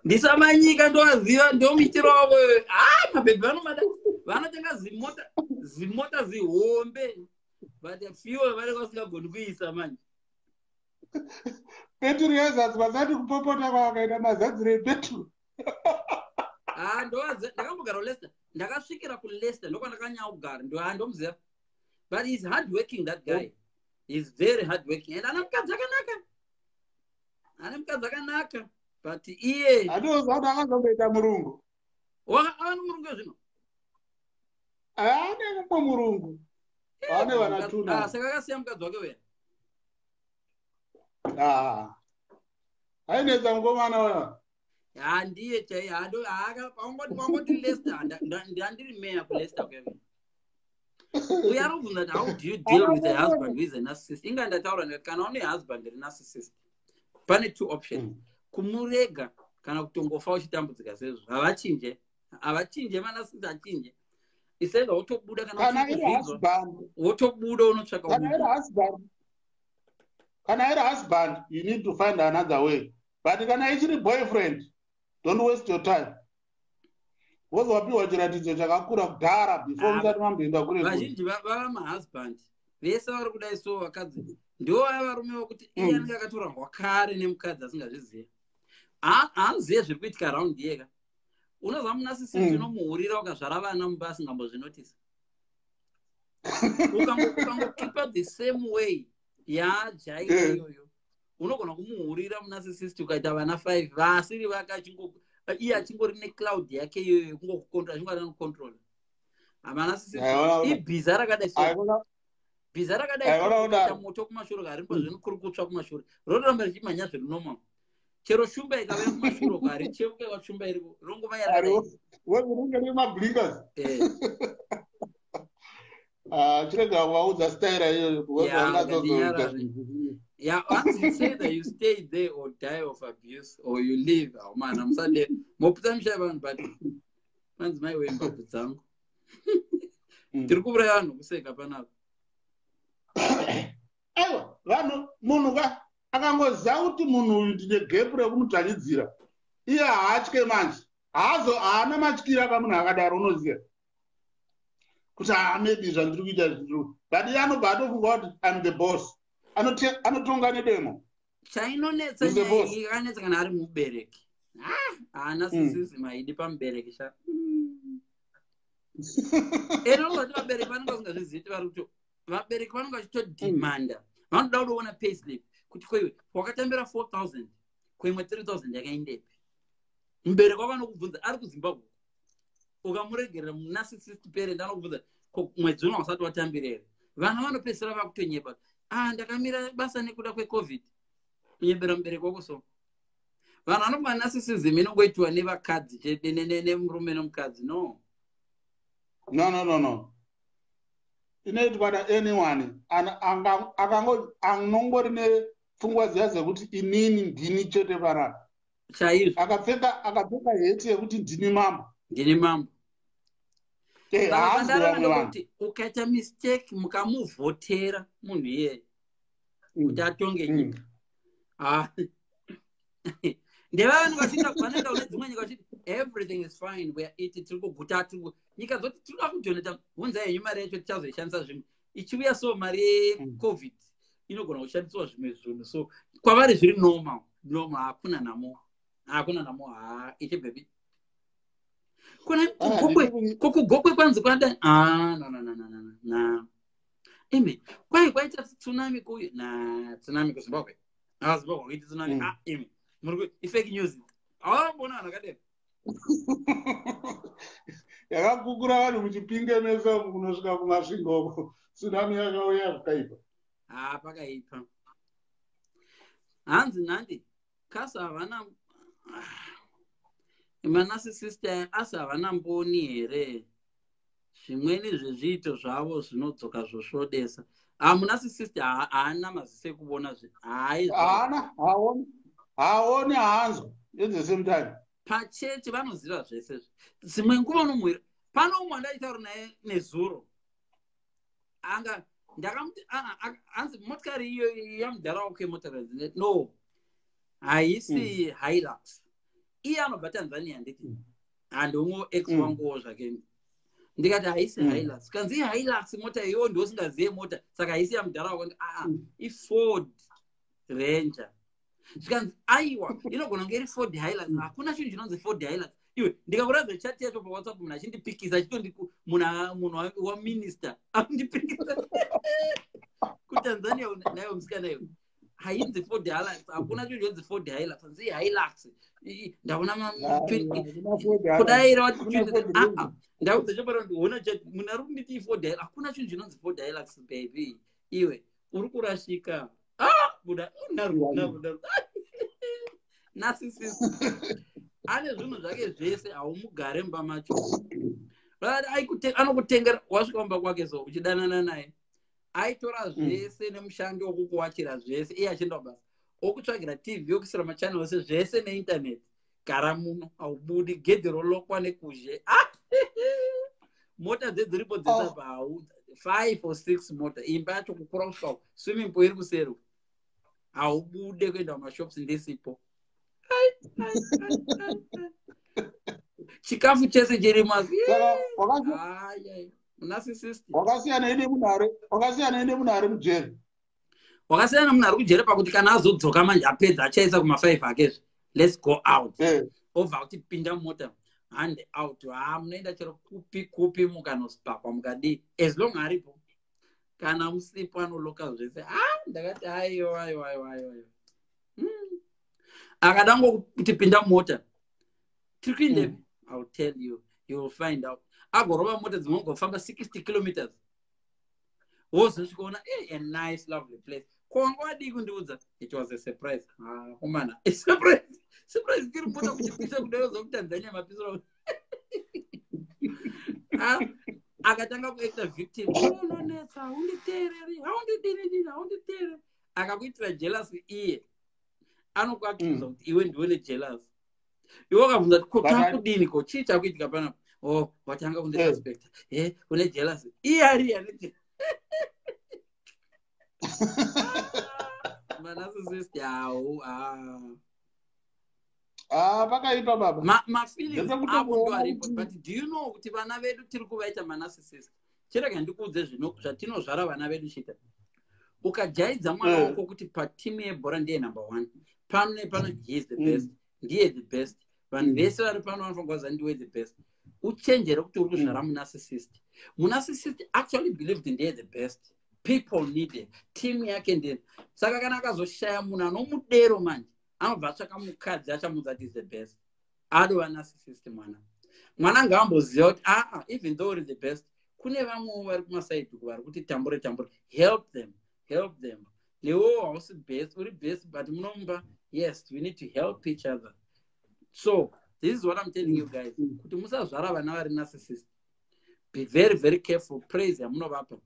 Ndisamanyika, ndovaziva, ndomuitiro wavo. Ah, mabhebhi vanomada, vanotenga zimota, zimota zihombe, but fuel vanenge vasingagoni kuisa manje. Peturu yezasi, vasati kupopota kwavakaita mazadziro epeturu. Ah, ndovaziva, ndakambogara kuLeicester, ndakasvikira kuLeicester, ndokwandakanyanya kugara. Ndomuziva, but he's hard working, that guy is very hard working and ana mukadzi akanaka, ane mukadzi akanaka, but iye Handioziva kuti akazomboita murungu. Ava nomurungu zvino. Ane mumwe murungu, vane vana tuna. Ah, saka akasiya mukadzi wake uya. Ah. Ainetsa mukomana uya. Handiye chai, wangoti Leicester, ndandiri meya kuLeicester kuya. Uyo ari kubvunza kuti, "How do you deal with a husband who is a narcissist?" Inga ndataura ndikati kana une husband ri narcissist, pane two options: kumurega kana kutongofa uchitambudzika sezvo. Havachinje, havachinje, manarcissist achinje. Isenza wotobuda kana Kana iri uchikuzvinzwa, husband, wotobuda unotsvaka kana iri umwe. husband, kana iri husband, you need to find another way, but kana ichiri boyfriend, don't waste your time. Wozowapiwa chiratidzo chakakura kudhara before Ah, musati mamboenda kure kure. Vazhinji vava mahusband vese vari kudai, so vakadzi ndo vaya varume vokuti iye anenge akatorangwa kare nemukadzi asingazvizivi. Haazive zviri kuitika round yeka. Unoziva munarcissist unomuhurira ukazvara vana mumba asingambozvinotisa. Ukangokipa the same way yaajaira iyoyo, unogona kumuhurira munarcissist ukaita vana 5 vasiri vake, iye achingori necloud yake iyoyo yekungokucontrol, achingori anocontrola. Hamanarcissist ibhiza rakadai so. Bhiza rakadai Aiona so, kudaro. kuita moto kumashure karipo, zvinokuri kutsva kumashure, rotoramba richimhanya zviri normal. Chero shumba ikauya kumashure uko, haricheuke kwashumba iriko, rongova yarakadai. Ringe remablinkers. Eh. Ah, chirega kuvaudza staira iyoyo because Yeah, vangazozoita ukandinyarare. zvinhu. Yeah, once you say that, you stay there or die of abuse or you leave. Oh man, musade moputsa misha yevanhu, but manzi mai wembabvu dzangu. Tiri kuuraya vanhu kuseka panapa. Aiwa, vanhu, munhu ka akangoziva kuti munhu uyu ndine gap rekumudzvanyidzira, iye haatye manje, haazo haana matyira kamunhu akadaro. Unoziva kuti haa, maybe zvandiri kuita zviri, but iye anobva atofunga kuti, "I'm the boss." Anotonga nedemo. Chainonetsa He's the nyaya boss. iyi yakanetsa kana ari mubereki. Ah, haana sisizim haidi pamubereki sha. Ende unozati vabereki vanenge vasingazvizivi kuti vari kuto, vabereki vanenge vachitodhimanda, vanoda kutoona payslip kuti koiwe wakatambira 4000, koimwe 3000 yakaendepi? Mubereki wako anokubvunza ari kuZimbabwe. Ukamuregerera munarcissist parent, anokubvunza, "Ko mwedzi uno wasati watambira here?" Vana vanopedzisira vakutonyepa, "Ah, ndakamira basa nekuda kweCOVID." Kunyebera mubereki wako. So vanhu vanofunga narcissism inongoitiwa nevakadzi chete, nemurume nomukadzi. No. No, no, no, no, inoitwa naanyone anongori nepfungwa dziya dzekuti inini ndini chete panapa. Chaizvo. Akapfeka heti yekuti ndini mambo. Ndini mambo. Saka Haanzwi zvandareva vamwe vanhu. ndokuti ukaita mistake mukamuvhotera munhu iyeye kuti atonge nyika. Ah. Ndeva vanhu vachiita, vanoenda kune dzimwe nyika vachiti Everything is fine, we are eating, tiri kuguta, tiri nyika dzoti tiri kuda kudonata, hunzai henyu mari yacho, tichazoishandisa zvimwe. Ichiuya so mari yeCOVID inogona kushandiswa zvimwe zvinhu. So kwavari zviri normal, normal. Hakuna nhamo, hakuna nhamo. Ha, ichibvepi kuna Ah, kuGokwe? Kokugokwe kwanzi kwada, ah, no, no, no, no, no, na imi kwai kwaita tsunami kuyu, na tsunami kuZimbabwe. Ah, Zimbabwe kuiti tsunami. Ah, imi muri ifake news, awambona vanhu vakadero. Yakakukura vanhu muChipinge mese umu kunosvika kuMasvingo uko. Tsunami yakauya kukaipa. Ha, pakaipa. Hanzi nandi kasi havana manarcissist, asi havana mboni here? Zvimweni zvezviito zvavo zvinodzoka zvosvodesa. Ah, munarcissist haana maziso ekuvona. Haai. Haana, haoni, haoni, haanzwa at the same time. Pachechi vanoziva zvese. Dzimwe nguva unomuwira pano. Umwe wandaitaura naye nezuro, anga ndakamuti, "Ah, ah," hanzi motikari iyo yamudhara wako yemotikari, no, haisi Hilux. Iye anobva Tanzania. Nditi handiumwe ex wanguwo zvake. Ndikati haisi Hilux. Kanzi iHilux mota iyoyo, ndiosingazive mota, saka haisi yamudhara wako. Aa, iFord Ranger. Zvikanzi aiwa, inogona kunge iri Ford Hilux. Hakuna chinhu chinonzi Ford Hilux iwe. Ndikakuratidza chat yacho paWhatsApp, munhu achindipikisa, achitondi munhu waminister andipikisa kuTanzania nayo musikana iwe. Hainzi Ford Hilux, hakuna chinhu chinonzi Ford Hilux. Hanzi Hilux, ndaona kudaira. Ndaudza chopara, ona chat, munhu ari kunditi iFord Hilux. Hakuna chinhu chinonzi Ford Hilux, baby iwe, uri kurashika. Ah, buda naru naru naru. Narcissist ane zvinhu zvake zvese, haumugare mumba macho. Anokutengera, wasvika mumba kwake so uchidanana naye, aitora zvese nemushandi wokukuwachira zvese, iye achienda kubasa, okutsvagira TV, okuisira machannel ose zvese neinternet. Gara muno, haubudi, gedhi rolokwa nekuzhe. Ah! Mota dzedziripo dzesabva hau five or six mota, imba yacho kukura kusvika swimming pool iri kuseri. Haubude kuenda kumashops ndisipo. Ai, ai, ai, ai. Chikafu chese chirimo. Saka Munarcissist. Wakasiyana nemunhu ari mujeri. Wakasiyana nemunhu ari kujere pakuti kana azodzoka manje, apedza, achaisa kuma5 akezve, "Let's go out." Obva kuti, "Pinda mumota, hand out." Ha, munoenda chero kupi kupi, mukanosipakwa, mukadii, as long aripo. Kana musipo, anoloka zvese. Ha, ndakati aiwa, aiwa, aiwa, aiwa. Akada ngokuti, "Pinda mumota, tiri kuendepi?" "I will tell you, you will find out." Agorova mota dzimwe, gofamba 60 kilometers, wozosvikaona a nice lovely place. Ko wanga wadii kundiudza? It was a surprise. Ah, komana, a surprise, surprise tiri mota kuchipisa kudai zokuTanzania mapisiro. Ah, akatanga kuacta victim. "Unonetsa, haunditeereri, haundidinidini, haunditeereri." Akakuitira jealous. Iye anokuaccusa kuti iwe ndiwe nejealous. Iwe ukabvunza kuti, "Ko takudini? Ko chii chakuitika panapa?" "Oh, watanga kundisuspecta, e une jealous." Iye ari ane manarcissist hawo, ah. Ah, pakaipa baba. Mafeelings avo ndo aripo. But do you know kuti vana vedu tiri kuvaita manarcissist? Chirega ndikuudze zvino zvatinozvara vana vedu. Chita ukajaidza mwana wako kuti patimu yebhora ndiye number one, pano nepano he is the best, ndiye the best, vanhu vese vari pano vanofanira kuziva ndiwe the best. Uchenjere kuti uri kuzvara munarcissist. Munarcissist actually believed ndiye the best, people need it, team yake ndiye. Saka kana akazoshaya munhu anomudero manje, anobva atsvaka mukadzi achamuudza kuti is the best. Adova narcissist mwana. Mwana ngaamboziva kuti aa, even though uri the best, kune vamwewo vari kumasaidhi vari kuti tambure tambure. Help them, help them. Newewo hausi best, uri best, but munomba, yes, we need to help each other. So this is what I'm telling you guys, kuti musazvara vana vari narcissist. Be very, very careful. Praise yamunovapa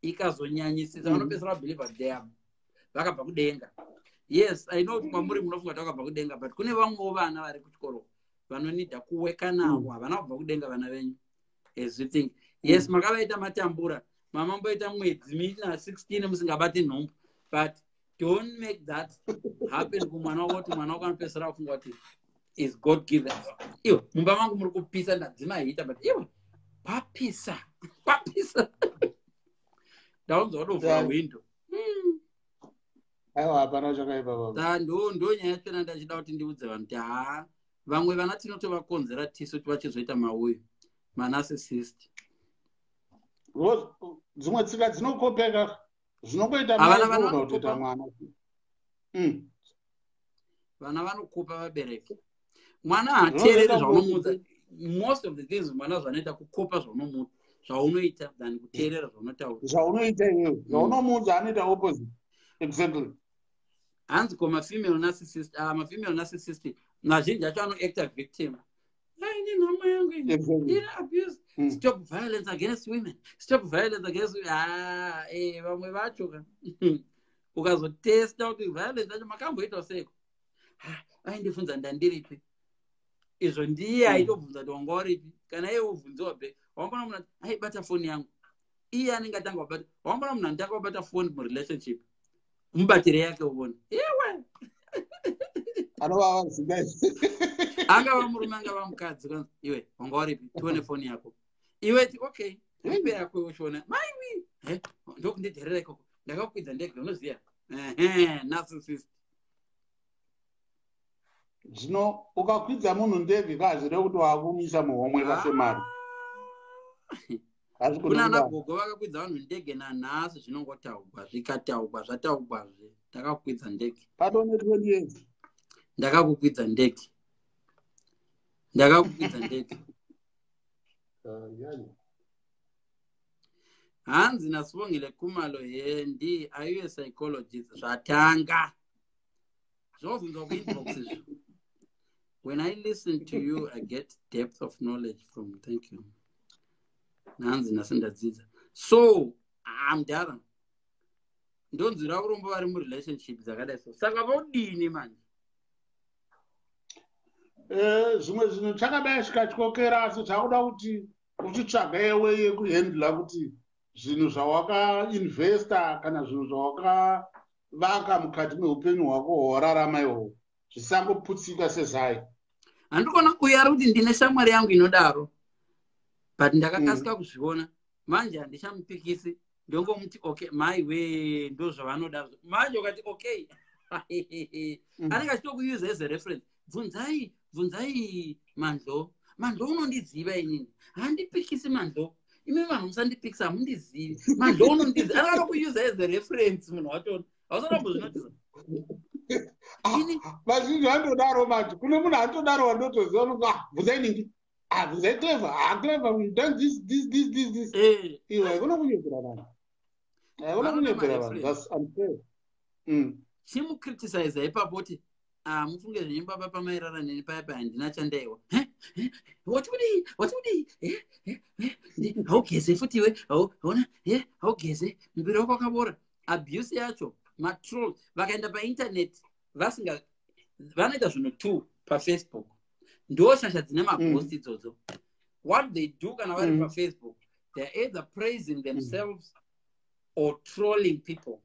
ikazonyanyisisa, vanopedzisira vabelieve they are vakabva kudenga. Yes, I know kuti kwamuri munofunga kuti vakabva kudenga, but kune vamwewo vana vari kuchikoro vanonida kuweka navo. Havana kubva kudenga vana venyu as you think. Yes, makavaita matambura, mamamboita mwedzi mina 16 musingabati nhumbu, but don't make that happen kumwana wako, kuti mwana wako anopedzisira kufunga kuti is God given. Iwe, mumba mangu muri kupisa, ndadzima heater, but iwe, kwapisa, kwapisa, ndaunzwa wadovhura window. Aiwa, hapana chakaipa baba. Ndo nyaya yachona ndachida kuti ndiudze vanhu kuti haa, vamwe vana tinotovakonzera tisu kuti vachizoita mauyu manarcissist. Dzimwe tsika dzinokopeka, zvinongoita Havana mai vana kuona kutoita vanokopa. mwana. Vana vanokopa vabereki. Mwana haateereri Zvinozoita zvaunomuudza. Most of the things mwana zvanoita kukopa zvaunoita than kuteerera zvaunotaura. Zvaunoita iwewe, zvaunomuudza anoita opposite, exactly. Hanzi ko mafemale narcissist? Ah, mafemale narcissist mazhinji acho anoacta victim. Aini nhamo yangu ini. Ine abuse. Stop violence against women, stop violence against women. Ah, vamwe vacho ka, ukazotesta kuti violence yacho makamboitawo seiko, aindibvunza ndandiripi izvo, ndiye aitobvunza kuti wanga uripi. Kana iye wobvunziwa be, wambona munhu ati aibata foni yangu, iye anenge atanga kubata. Wambona munhu anotanga kubata foni murelationship, mubatire yake uvona iwe. Anovava zvingaisi. Angava murume, angava mukadzi, kwanzi iwe wanga uripi, tione foni yako iwe, ti okay, ipe yako iwe, uchiona maiwi ndokundidherera ikoko, ndakakwidza ndege, unoziva, ehe, narcissist. Zvino ukakwidza munhu ndege kaazvireve kuti wakumisa muhomwe kasemari. Hazvigoni Kuna ana kudaro. Gogo vakakwidza vanhu ndege, nanhasi zvinongotaugwa, zvikataugwa, zvataugwazve, ndakakukwidza ndege. Patone 20 years. Ndakakukwidza ndege, ndakakukwidza ndege. Hanzi naSibongile Kumalo, he, ndi are you a psychologist? Zvatanga zvobvunzwa kuinbox izvo. When I listen to you, I get depth of knowledge from, thank you. Nanzi nhasi ndadzidza. So amdara, ndonzwira urombo vari murelationship dzakadai. So saka vodini manje? Zvimwe zvinhu chakadai chikatyokera, asi chakuda kuti uchitsvaga yewe yekuhandla kuti zvinhu zvawakainvesta kana zvinhu zvawakavaka mukati meupenyu hwako hwawararama ihwohwo zvisangoputsika sezai. Handikuona uyo ari kuti ndine shamwari yangu inodaro, but ndakakasika kuzviona manje, handichamupikisi, ndongomuti okay, mai we, ndo zvavanoda manje. Ukati okay, anenge achitokuusa as a reference. Bvunzai, bvunzai Mandlo, Mandlo unondiziva inini, handipikisi Mandlo. Imi vanhu musandipikisa, hamundizivi. Mandlo unondiziva, anenge anokuusa as a reference. Munhu wachona hausana kumbozvinotisa. Vazhinji vanotodaro manje. Kune munhu anotodaro wandotoziva, unonzi, ah, bvunzai ningi, ah, bvunzai Clever, ah, Clever done this, this, this, this, this. Iwe, haikona kunyepera vanhu, haikona Vanoda kunyepera vanhu. ma-reference. That's unfair. Chimucriticiza ipapo kuti, ah, mufunge zvenyu baba, pamairara neni paya paya handina chandaiwa. Wati kudii? Wati kudii? Haugeze futi iwe, hauna, haugeze, muviri wako wakabora. Abuse yacho, matroll vakaenda painternet vasinga, vanoita zvinhu two paFacebook. Ndo shasha dzine maghost idzodzo. What they do kana vari paFacebook, they are either praising themselves or trolling people.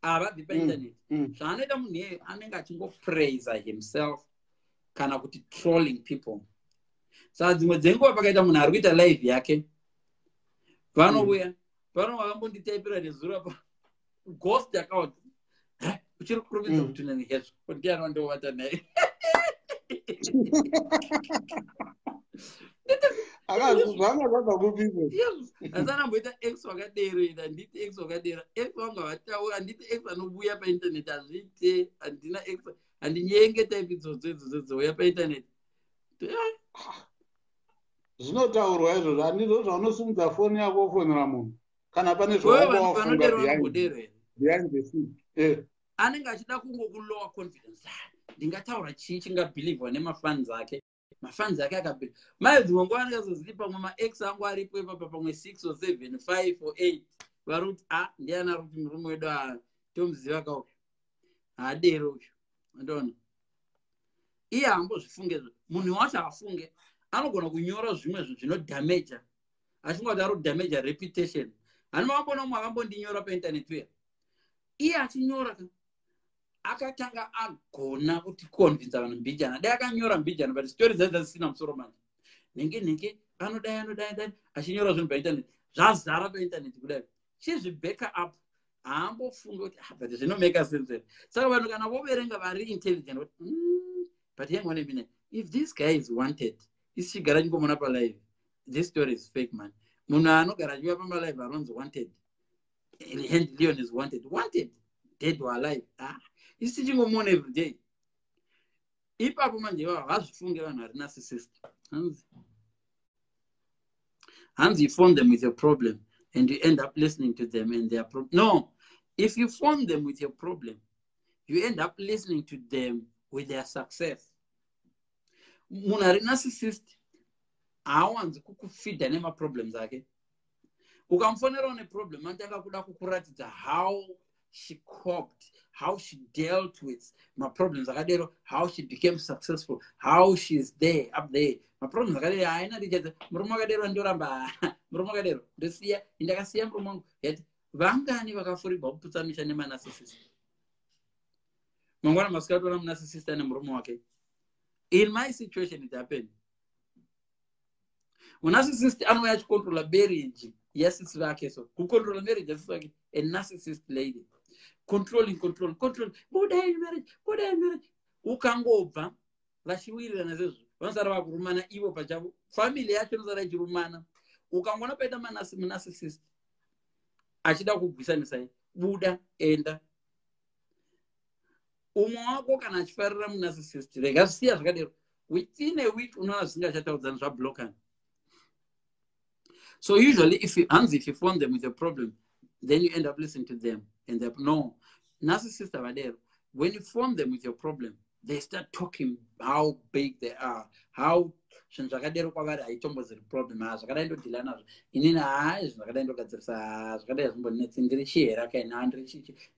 Havabvi painternet. Zvaanoita munhu iyeye, anenge achingopraisa himself kana kuti trolling people. Saka dzimwe dzenguva pakaita munhu ari kuita live yake, vanouya pano, vakambonditaipira nezuro pa ghost account, "Uchiri kukurumidza kuti unani hezvo, ndiani wandovata naye?" Zvanga zvabva kupi? Asi anamboita ex wakadero ina, handiti ex wakadero, ex vangu havataura, handiti ex anobuya painternet, hazviite. Handina ex, handinyenge type idzodzo idzodzo dzouya painternet. Zvinotaurwa izvozvo, handizvo zvaunosimudza foni yako wofonera munhu kana pane zvawanga wafunga Vanodero, vanongodero here? behind the scene. Anenge achida kungokulower confidence. Ah, ndingataura chii chingabhilivhwa nemafans ake? Mafans ake akabhilivha mai. Dzimwe nguva anenge azoziti pamwe maex angu aripo ipapa, pamwe 6 or 7, 5 or 8, vari kuti, a, ndiani ari kuti murume wedu a tomuziva kauyu, haadero uyu. Andoona iye haambozvifunge. Munhu wacho haafunge, anogona kunyora zvimwe zvinhu zvinodhameja, achingoti ari kudhameja reputation. Hani makambona umwe akambondinyora painternet uya, iye achinyora ka. Akatanga agona kuti convince vanhu mbijana. Dai akanyora mbijana, but story dzacho dzasisina musoro manje. Nhingi nhingi anodai, anodai dai achinyora zvinhu painternet, zvazara painternet kudai, chizvibacka up. Haambofungi kuti, "Ah, but zvinomake sense here?" Saka vanhu kana voverenga vari intelligent kuti, but hang on a minute, if this guy is wanted, isichigara chingomona palive, this story is fake, man. Munhu anogara achiuya pamalive anonzi wanted, Hand Leon is wanted, wanted dead or alive. Ah, isi tichingomona every day ipapo. Manje ivavo havazvifunge vanhu vari narcissist. Hanzi you phone them with your problem and you end up listening to them and their problem. No, if you phone them with your problem, you end up listening to them with their success. Munhu ari narcissist haawanzi kukufeeda nemaproblems ake. Ukamufonerawo neproblem, anotanga kuda kukuratidza how she coped, how she dealt with maproblems akadero, how she became successful, how she's there, up there. Maproblems akadero haina tichadza. Murume akadero ndoramba, murume akadero ndosiya, ndakasiya murume wangu. Yati vangani vakafurirwa kuputsa misha nemanarcissist? Mangwana masikati ona munarcissist ane murume wake. In my situation it happened. Munarcissist anouya achicontrola marriage yasisi vake. So kucontrola marriage yasisi vake, a narcissist lady controlling, control, control, budai marriage, budai marriage. Ukangobva vachiwirirana sezvo, vanosara vakurumana ivo pachavo. Family yacho inosara ichirumana. Ukangoona paita munarcissist achida kugwisanisai, buda, enda. Umwe wako kana achifarira munarcissist, rega, siya zvakadero. Within a week unoona zvisingachataudzani, zvablokani. So usually if you, hanzi if you phone them with a problem, then you end up listening to them and they, no, narcissist havadero. When you phone them with your problem, they start talking how big they are, how zvinhu zvakadero kwavari haitomboziri problem. Ha, zvakadai ndodeala nazvo inini. Ha, zvinhu zvakadai ndogadzirisa. Ha, zvakadai zvimbonetsi, ndiri chihera kaini. Ha, ndiri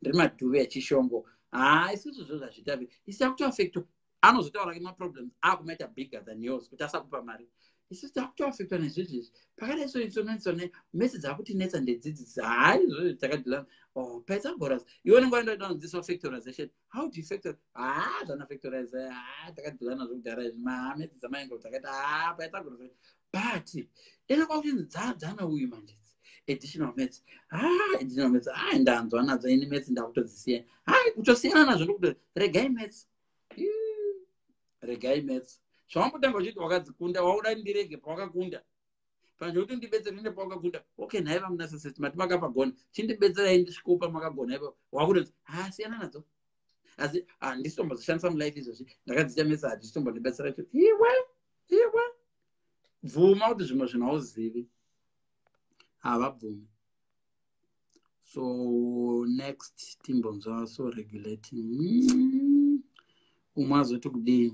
ndiri madhuve echishongo. Ha, isusu zvo zvazvitavi isi takutoaffectwa. Anozotaura ke maproblems akumaita bigger than yours kuti asakupa mari. Isusu takutoaffectwa nezvizvizvi pakadai. So itsonetsone mesi dzakutinetsa ndedzidzisi. Hai, izvozvo takadeala. Oh, Pythagoras, iwe unenge waendadzidziswa factorization. How do you factor? Ha, zvana factorize. Ha, takadeala nazvo kudhara izvi. Mametsi dzamaengo dzakaita. Ha, Pythagoras. But ena kwakuchinzi dzadzana uyu manje additional maths. Ha, additional maths. Ha, ndanzwa nadzo ini maths, ndakutodzisiya. Ha, kutosiyana nazvo ndokuti regai maths, regai maths. Zvawambotanga uchiti wakadzikunda, wauda ndirege pawakakunda, panzvo kuti ndibetsere inde pawakakunda. Okay, nhai vamunarcissist, mati makapagona, chindibetserai ndisvikewo pamakagona ipapo. Wakutonzi, ha, siyana nadzo, asi handisitombozishandisa mulife izvozvi. Ndakadziita maths, handisitombondibetsera cho. Iwe, iwe bvuma kuti zvimwe zvinhu hauzivi. Havabvumi. So next timbonzwa. So regulating, umwe azoti kudii?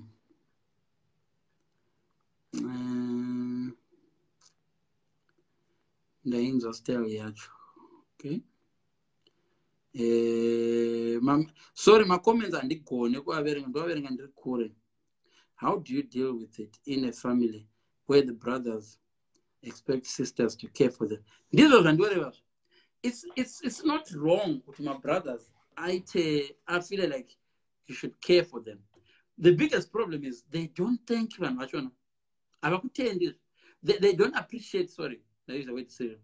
Ndainzwa style yacho. Okay. Sorry, macomments handigone kuaverenga, ndoaverenga ndiri kure. How do you deal with it in a family where the brothers expect sisters to care for them? Ndizvo zvandiorevazvo. It's not wrong kuti mabrothers aite afeel like you should care for them. The biggest problem is they don't thank. Vanhu vachona havakutendi. They don't appreciate. Sorry, that is the way to say it.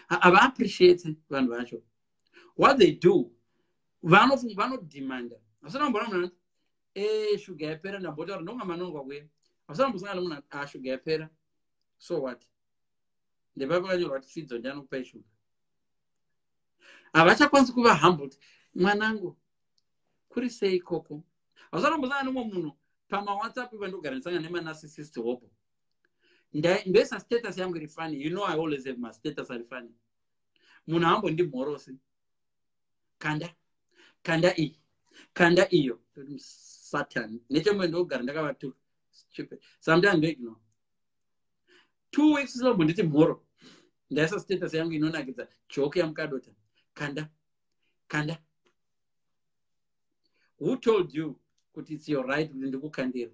Havaappreciate vanhu vacho. What they do, vanodemanda. Vasana kumbona munhu anoti, "E, shuga yapera." Ndambotaura ndonga manongwa kuya. Vasana kumbosangana nemunhu, "A, shuga yapera." So what? Ndepa pakanyorwa kuti Fidzo ndianokupai shuga? Havachakwanisi kuva humbled. "Mwanangu, kuri sei ikoko?" Hausana kumbosangana nemumwe munhu pamawhatsapp. Pandogara ndisangana nemanarcissist hopo, ndoisa status yangu iri funny. You know I always have mastatus ari funny. Munhu haambondimhorosi. Kanda, kanda iyi, kanda iyo. Satan nechemwe ndogara ndakavatuka. Stupid. Sometimes ndoignore. 2 weeks sinombonditi mhoro. Ndaisa status yangu inonakidza, joke yamukadota. Kanda, kanda. Who told you kuti it's your right kuti ndikukandira?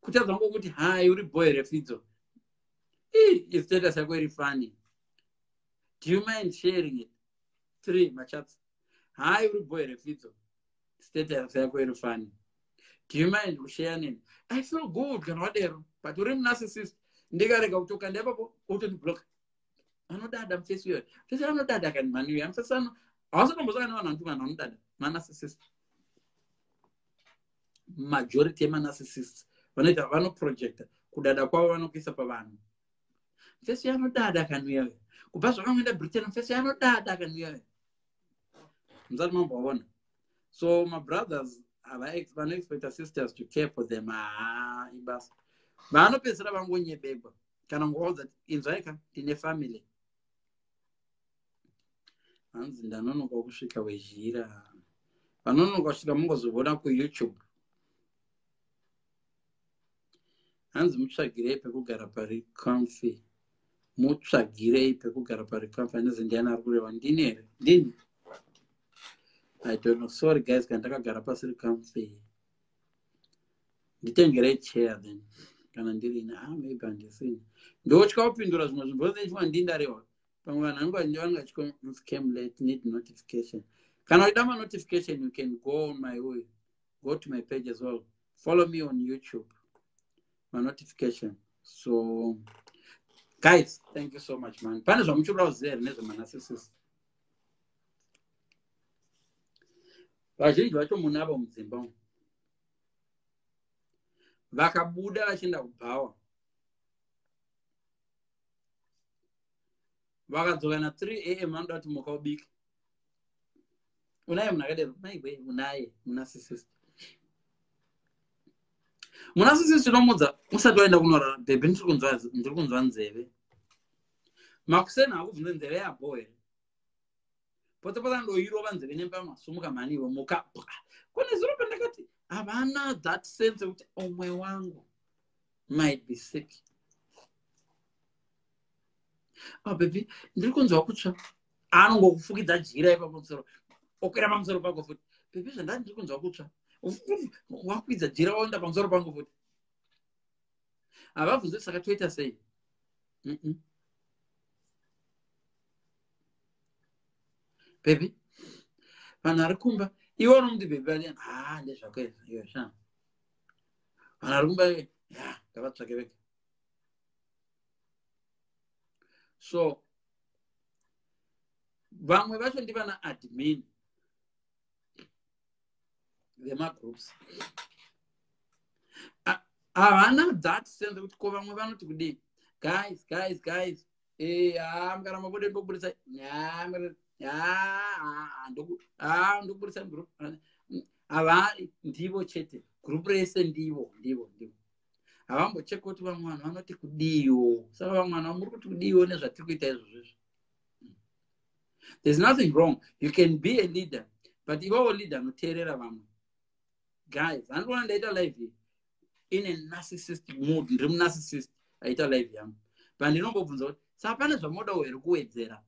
Kutadza ngokuti, "Hai, uri boy reFidzo, status yako iri funny, do you mind sharing it?" Three machats. Hi, uri boy refidzo, status yako iri funny, do you mind kushare neni? I feel good kana wadero, but uri munarcissist. Ndikarega kutokanda ipapo, utondiblock. Anodada mufesi uyo, fesi anodada kani mani uyo mufesi ano. Hausatombosaka nevanhu vanoti vanhu vanodada manarcissist. Majority yemanarcissists vanoita, vanoprojecta kudada kwavo, vanokuisa pavanhu. Mufesi anodada kani uyo, kubva zvakangoenda Britain, mufesi anodada kani uyo, musati mambovaona. So mabrothers vanoexpecta sisters to care for them, haa, ibasa. Vanopedzisira vangonyebegwa kana ngovaudza, inzwaika, ndine family. Hanzi ndanonoka kusvika wezhira. Vanonoka kusvika mungozoona kuYouTube. Hanzi mutsvagirei pekugara pari comfy, mutsvagirei pekugara pari comfy. Handizi ndiani ari kureva, ndini here? Ndini, I don't know. Sorry guys, kana ndakagara pasiri comfy, nditengerei chair then. Kana ndirini, ah, maybe handisini. Ndotya kupindura zvimwe zvinhu because ndindarewa. Pamwe vanhu vanenge vachicame late, need notification. Kana uchida manotification, you can go on my way, go to my page as well, follow me on YouTube, manotification. So guys, thank you so much, man. Pane zvamuchirida kuziva here nezvemanarcissist? Vazhinji vacho munavo mudzimba umu. Vakabuda vachienda kubhawa, vakadzoka na3 am, vanoda kuti muka ubike. Unaye munhu akadero? Maiwe, unaye munarcissist? Munarcissist unomudza usati waenda kunorara, "Baby, ndiri kunzwa nzeve." Makuseni hakubvunze nzeve yabho here. Potse potse ndoirova nzeve nembama, "Sumuka mhani iwe, muka." Kune zuro pandakati havana that sense yekuti umwe wangu might be sick. "Oh baby, ndiri kunzwa kutsva." Anongokufukidza jira ipapo pamusoro, okwira pamusoro pako futi. "Baby, zvandati ndiri kunzwa kutsva." Wakwidza jira, waenda pamusoro pangu futi. Havabvunzi, "Saka toita sei?" Baby, vanhu vari kumba, iwe unomuti, "Baby," ha, ndezvako izvo iwe sha. Vanhu vari kumba, ya, ngavatsvake vega. So vamwe vacho ndivana admin vemagroups, havana that sense kuti ko vamwe vanoti kudii. Guys, guys, guys, ha, mukaramba bude ndokubudisa, ndokubudisa mugroup. Hava, ndivo chete, group rese ndivo, ndivo, ndivo. Havambocheka kuti vamwe vanhu vanoti kudiwo. Saka vamwe vanhu muri kuti kudiwo nezvatiri kuita izvozvo izvo? There's nothing wrong, you can be a leader, but ivawo leader anoteerera vamwe. Guys, handikuona ndaita live in a narcissistic mood. Ndiri munarcissist aita live yangu, but ndinombobvunza kuti, saka pane zvamunodawo here kuwedzera?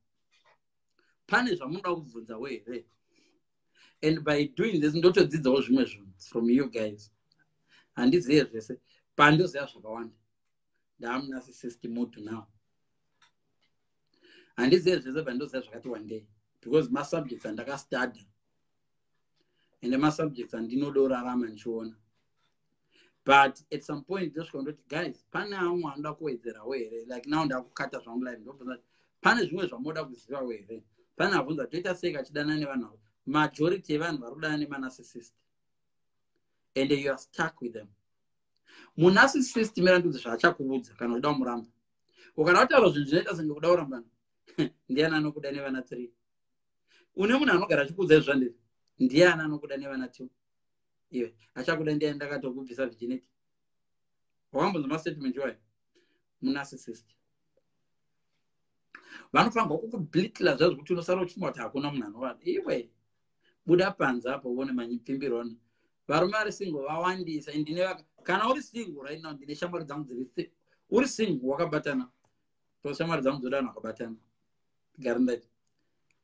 Pane zvamunoda kubvunzawo here? And by doing this, ndotodzidzawo zvimwe zvinhu from you guys. Handizive zvese, pandoziva zvakawanda. Ndaamunarcissist mood now. Handizive zvese, pandoziva zvakati wandei, because masubjects andakastudya ende masubjects andinodorarama ndichiona. But at some point ndosvika ndoti, "Guys, pane amwe anoda kuwedzerawo here?" Like now ndakukata zvangu live, ndobvunza kuti pane zvimwe zvamunoda kuzivawo here? Pane abvunza, "Toita sei kachidana nevanhu avo?" Majority yevanhu vari kudana nemanarcissist, and you are stuck with them. Munarcissist, mira ndudzi zvaachakuudza kana uchida kumuramba. Ukada kutaura zvinhu zvinoita senge kuda kurambana, ndiani anokuda nevana three? Une munhu anogara achikuudza izvo zvandiri, ndiani anokuda nevana two? Iwe, achakuda ndiani? Ndakatokubvisa virginity. Wakambonzwa mastatement iwayo? Munarcissist vanofanirwa kukublitla zvazvo kuti unosara uchifunga kuti hakuna munhu anovada iwe. Buda panze apo uone manyipfimbirona. Varume vari single vawandisa. Ndine, kana uri single right now, ndine shamwari dzangu dziri, uri single wakabatana, shamwari dzangu dzoda vanhu vakabatana. Gari ndati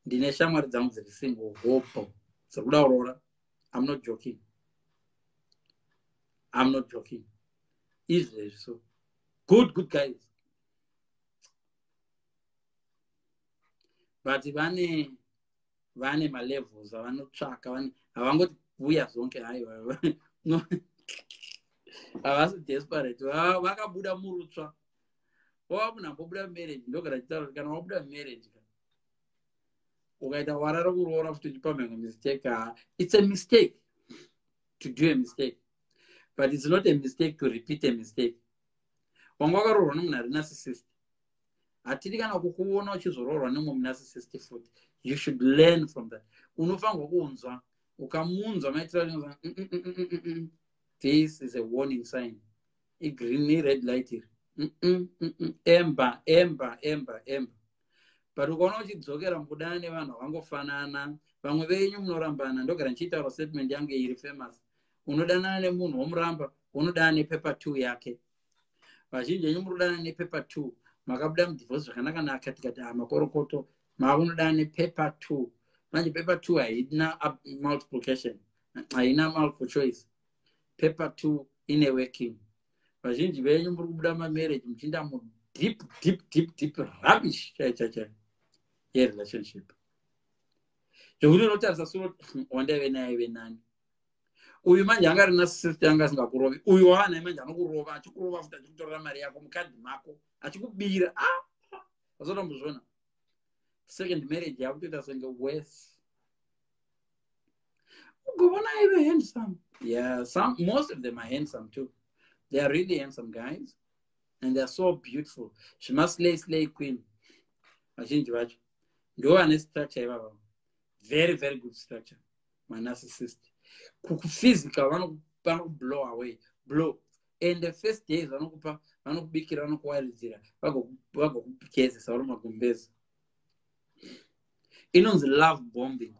ndine shamwari dzangu dziri single, hopo dziri kuda kuroora. I'm not joking, I'm not joking. Izvezvi so good, good guys, but vane Vane malevels avanotsvaka, havangoti vuya zonke. Haiwa, havasi desperate. Vakabuda murutsva, wava munhu ambobuda mumarriage. Ndogara chitaura kuti kana wabuda mumarriage, ukaita wara rekuroora futi uchipamhenga mistake, it's a mistake to do a mistake, but it's not a mistake to repeat a mistake. Wanga wakaroorwa nemunhu ari narcissist, hatidi kana kukuona uchizoroorwa nemumwe munarcissist futi. You should learn from that. Unofanirwa kuunzwa, ukamunzwa maitiro, this is a warning sign, igreen, ired light iri, amber, amber, amber, amber. But ukaona uchidzokera mukudana nevanhu vakangofanana, vamwe venyu munorambana. Ndogara ndichiitaura statement yangu iri famous: unodanana nemunhu, womuramba, unodana nepaper two yake. Vazhinji venyu muri kudanana nepaper two. Makabuda mudivorce zvakanaka naka, tikati a makorokoto, maakunodana nepaper two. Manje paper two haina multiplication, haina multiple choice. Paper two ine working. Vazhinji venyu muri kubuda mamarriage muchiinda mudeep, deep, deep, deep rubbish chai chai chai yerelationship, zvokuti unotarisa suro wandaive naye ive nani. Uyu manje anga rina sister anga asingakurovi. Uyu waanaye manje anokurova, achikurova futi, achikutorera mari yako mukadhi mako, achikubira. Ah, azotombozviona second marriage yakutoita senge worse. Ugovona ive handsome. Yeah, some, most of them are handsome too. They are really handsome guys and they are so beautiful. Zvimaslay, slay queen. Vazhinji vacho ndo vane structure ivava, very, very good structure. Manarcissist kukuphysical vanokublow away, blow. And the first days vanokupa, vanokubikira, vanokuwaridzira, vagokugezesa uri magumbezi. Inonzi love bombing.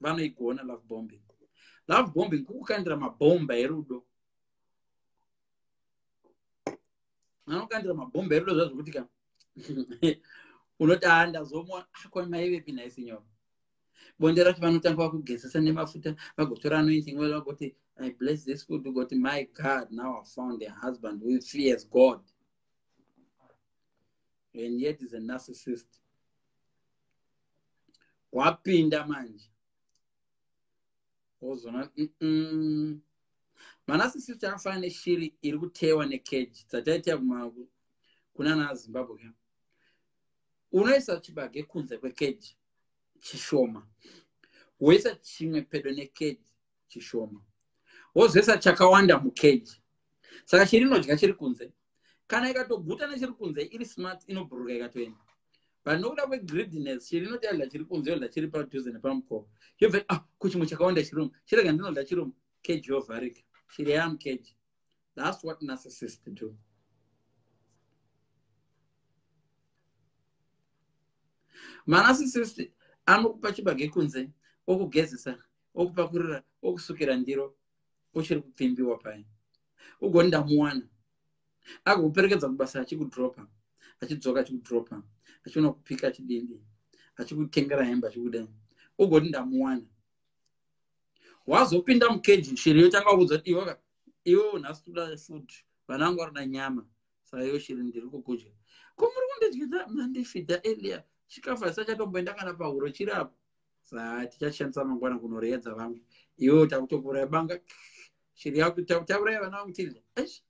Vanoigona love bombing. Love bombing kukukandira mabhomba erudo. Vanokandira mabhomba erudo zvazvokuti ka unoti, "A, ndazomwa kwamaivepi nhai nyoro?" Bonde racho vanotanga vakugezesa nemafuta, vagotora anointing oil, vagoti, "I bless this food." Ugoti, "My God, now I found a husband who fears God." And yet is a narcissist. Wapinda manje, wozona manarcissist akafanana neshiri iri kutewa necage dzataiteya kuna naZimbabwe ka. Unoisa chibage kunze kwecage chishoma, woisa chimwe pedo necage chishoma, wozoisa chakawanda mucage. Saka shiri inodya chiri kunze. Kana ikatoguta nechiri kunze, iri smart, inobhuruka ikatoenda. But nokuda kwegreediness, shiri inoti yadya chiri kunze, yodya chiri padhuze nepamukova, yobva, "Ah, kuchimwe chakawanda chirumu, chirega ndinodya chirumu." Cage yovharika, shiri yamucage. That's what narcissist do. Manarcissist anokupa chibage kunze, okugezesa, okupakurira, okusukira ndiro, uchiri kupfimbiwa pai. Ugoni, "Ndamuwana." Agokuperekedza kubasa, achikudropa, achidzoka, achikudropa, achiona kupika, achidindi, achikutengera hembe, achikudai. Ugoti, "Ndamuwana." Wazopinda mucage, shiri yotanga kuudza kuti, "Iwe, iwe, nhasi toda food, vana vangu varikuda nyama." Saka iwe shiri, ndiri kukudya. Ko muri kundidyidza? Mandifidha earlier, chikafu hachisachatomboenda kana pahuro, chiri apo. Saa tichashandisa mangwana kunoreedza vamwe. Iwewe takutokuuraya banga, shiri yako, tauraya vana vangu tidya. Eish,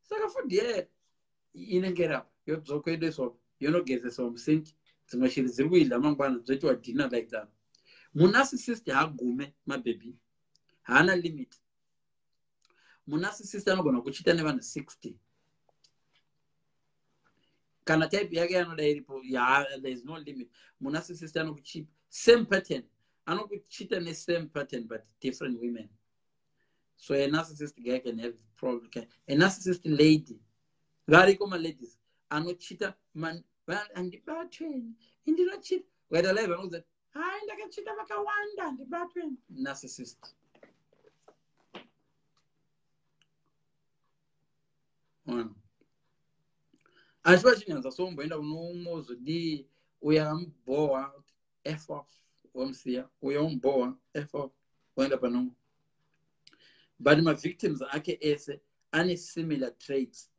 saka food ye inenge iri apa, yodzokuendeswa, yonogezeswa musink. Dzimwe shiri dziri kuidya mangwana, dzoitiwa dinner like that. Munarcissist haagume mabhebhi, haana limit. Munarcissist anogona kuchita nevanhu 60 kana type yake yanoda iripo. Yeah, there is no limit. Munarcissist anokuchipa same pattern, anokuchita nesame pattern but different women. So a narcissist guy can have problem, a narcissist lady. Variko maladies anochita. "Handibatweni, indinochita." Ukaita live, anokuudza, "Hai, ndakachita vakawanda, handibatweni." Narcissist. One asi vachinyanza somboenda kunoumwe, uzodii? Uyo amubhowa, f off, womusiya. Uyo umubhowa, f off, woenda panomwe. But mavictims ake ese ane similar traits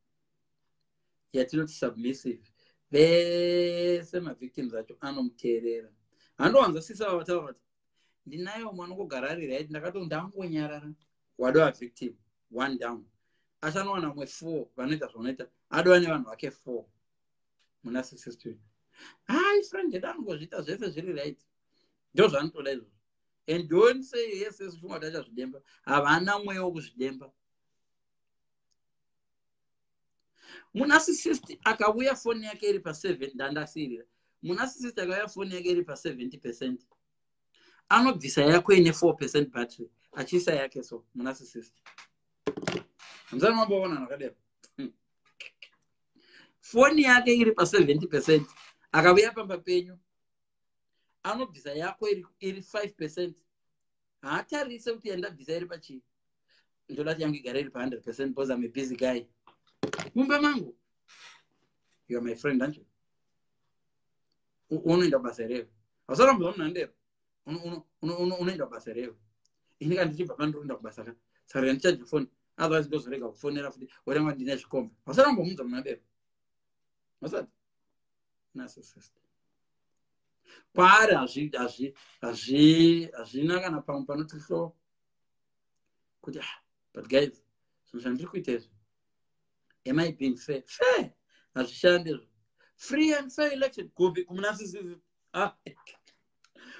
yatinoti submissive. Vese mavictims acho anomuteerera. Handowanza sisi ava vataura kuti ndinaye umwe anongogara ari right, ndakato ndangonyarara. Wadova victim one down, achanowana umwe four vanoita zvaunoita, adova nevanhu vake four. Munarcissist uyu, hai friend yedu anongozviita zvese zviri right, ndo zvaanotoda izvozvo. And don't say yes yes ufunga kuti achazvidemba. Havana mweya wokuzvidemba. Munarcissist akauya foni yake iri pa7, ndandasirira, munarcissist akauya foni yake iri pa70%, anobvisa yako ine 4% battery achiisa yake. So munarcissist, hamusani mamboona akadero, foni yake iri pa70%, akauya pamba penyu anobvisa yako iri 5%. Haatarise kuti yandabvisa iri pachii, ndoda kuti yangu igare iri pa100% because I'm a busy guy. Mumba mangu, you are my friend, ancho unoenda kubasa revo, hausarambudza munhu andero, unoenda kubasa revo. Ini kana ndichibva pano ndinoenda kubasa ka, saka rega ndichaje foni, otherwise ndozorega kufonera futi, woranga ndine zvikomba. Hausarambomudza munhu adero, hausati narcissist kwaari hazvina kana pamwe panoti hlo kuti, ah, but guys, zvinhu zvandiri kuita izvi, am I being fair? Fair hazvishandi izvo. Free and fair election kupi kumunarcissist? Ah.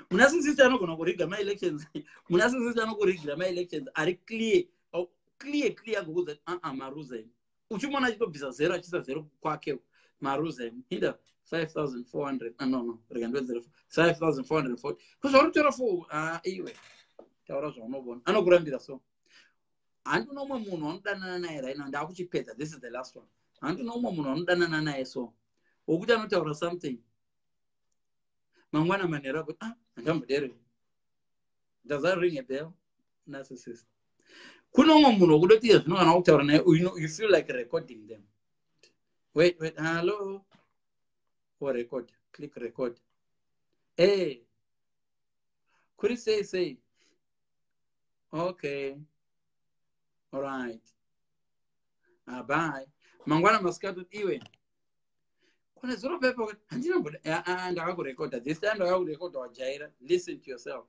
Munarcissist anogona kuriga maelections, munarcissist anokurigira maelections ari clear, oh, clear, clear, ngokuudza aa ah, maruza imi. Uchimuona achitobvisa zero achiisa zero kwake, maruza imi, inda 5400. Ah, no, no, rega ndiwedzere 5440 kuzvauri kutora fo. Ah, iwe taura zvaunovona, anokurambira. So handina umwe munhu wanodanana naye right now, ndakuchipedza, this is the last one. Handina umwe munhu wanodanana naye so wokuti anotaura something, mangwana manheru akuti, ah, handambodere. Does that ring a bell? Narcissist. Kune umwe munhu wokudoti iye zvino kana wakutaura naye, you feel like recording them. Wait, wait, hello, or record, click record. Hey, kuri sei sei? Okay, all right, ah, bye. Mangwana masikati, iwe kune zuro pepa handinamboda ndakakurekodha. This time ndakakurekodha, wajaira. Listen to yourself.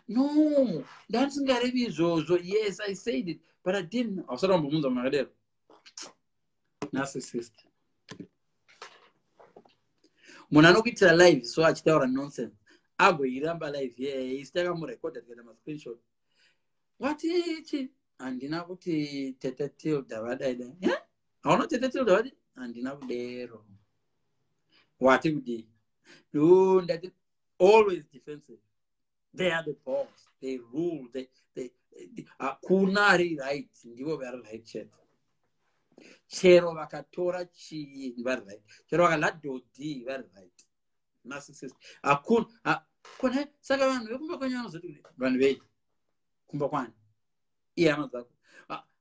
No, ndandisingarevi izvozvo. Yes, I said it, but I didn't. Hausati wambomunzwa munhu akadero? Narcissist, munhu anokuitira live so achitaura nonsense, agoiramba live yeye, isi takamurekodha tikaita mascreenshot. Watichi handina kuti Tete Tilda vadaidai, hauna Tete Tilda vadi, handina kudero. Wati kudii? No, ndati always defensive. They are the boss, they rule, they hakuna ari right, ndivo vari right chete. Chero vakatora chii vari right, chero vakaladhodhi vari right. Narcissist hakuna kona. Saka vanhu vekumba kwenyu vanozoti vanhu vei kumba kwani, iye hama dzako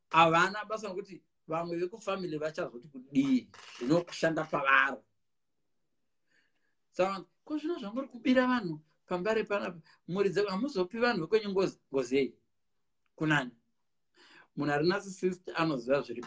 havana basa nokuti vamwe vekufamily vachazoti kudii, zvinoshanda pavari. Saka ko zvino zvamuri kubira vanhu pambare panapa, mhuri dzeko hamuzopi vanhu vekwenyu ngozi? Ngozi yei? Kunani? Munhu ari narcissist anoziva zviri.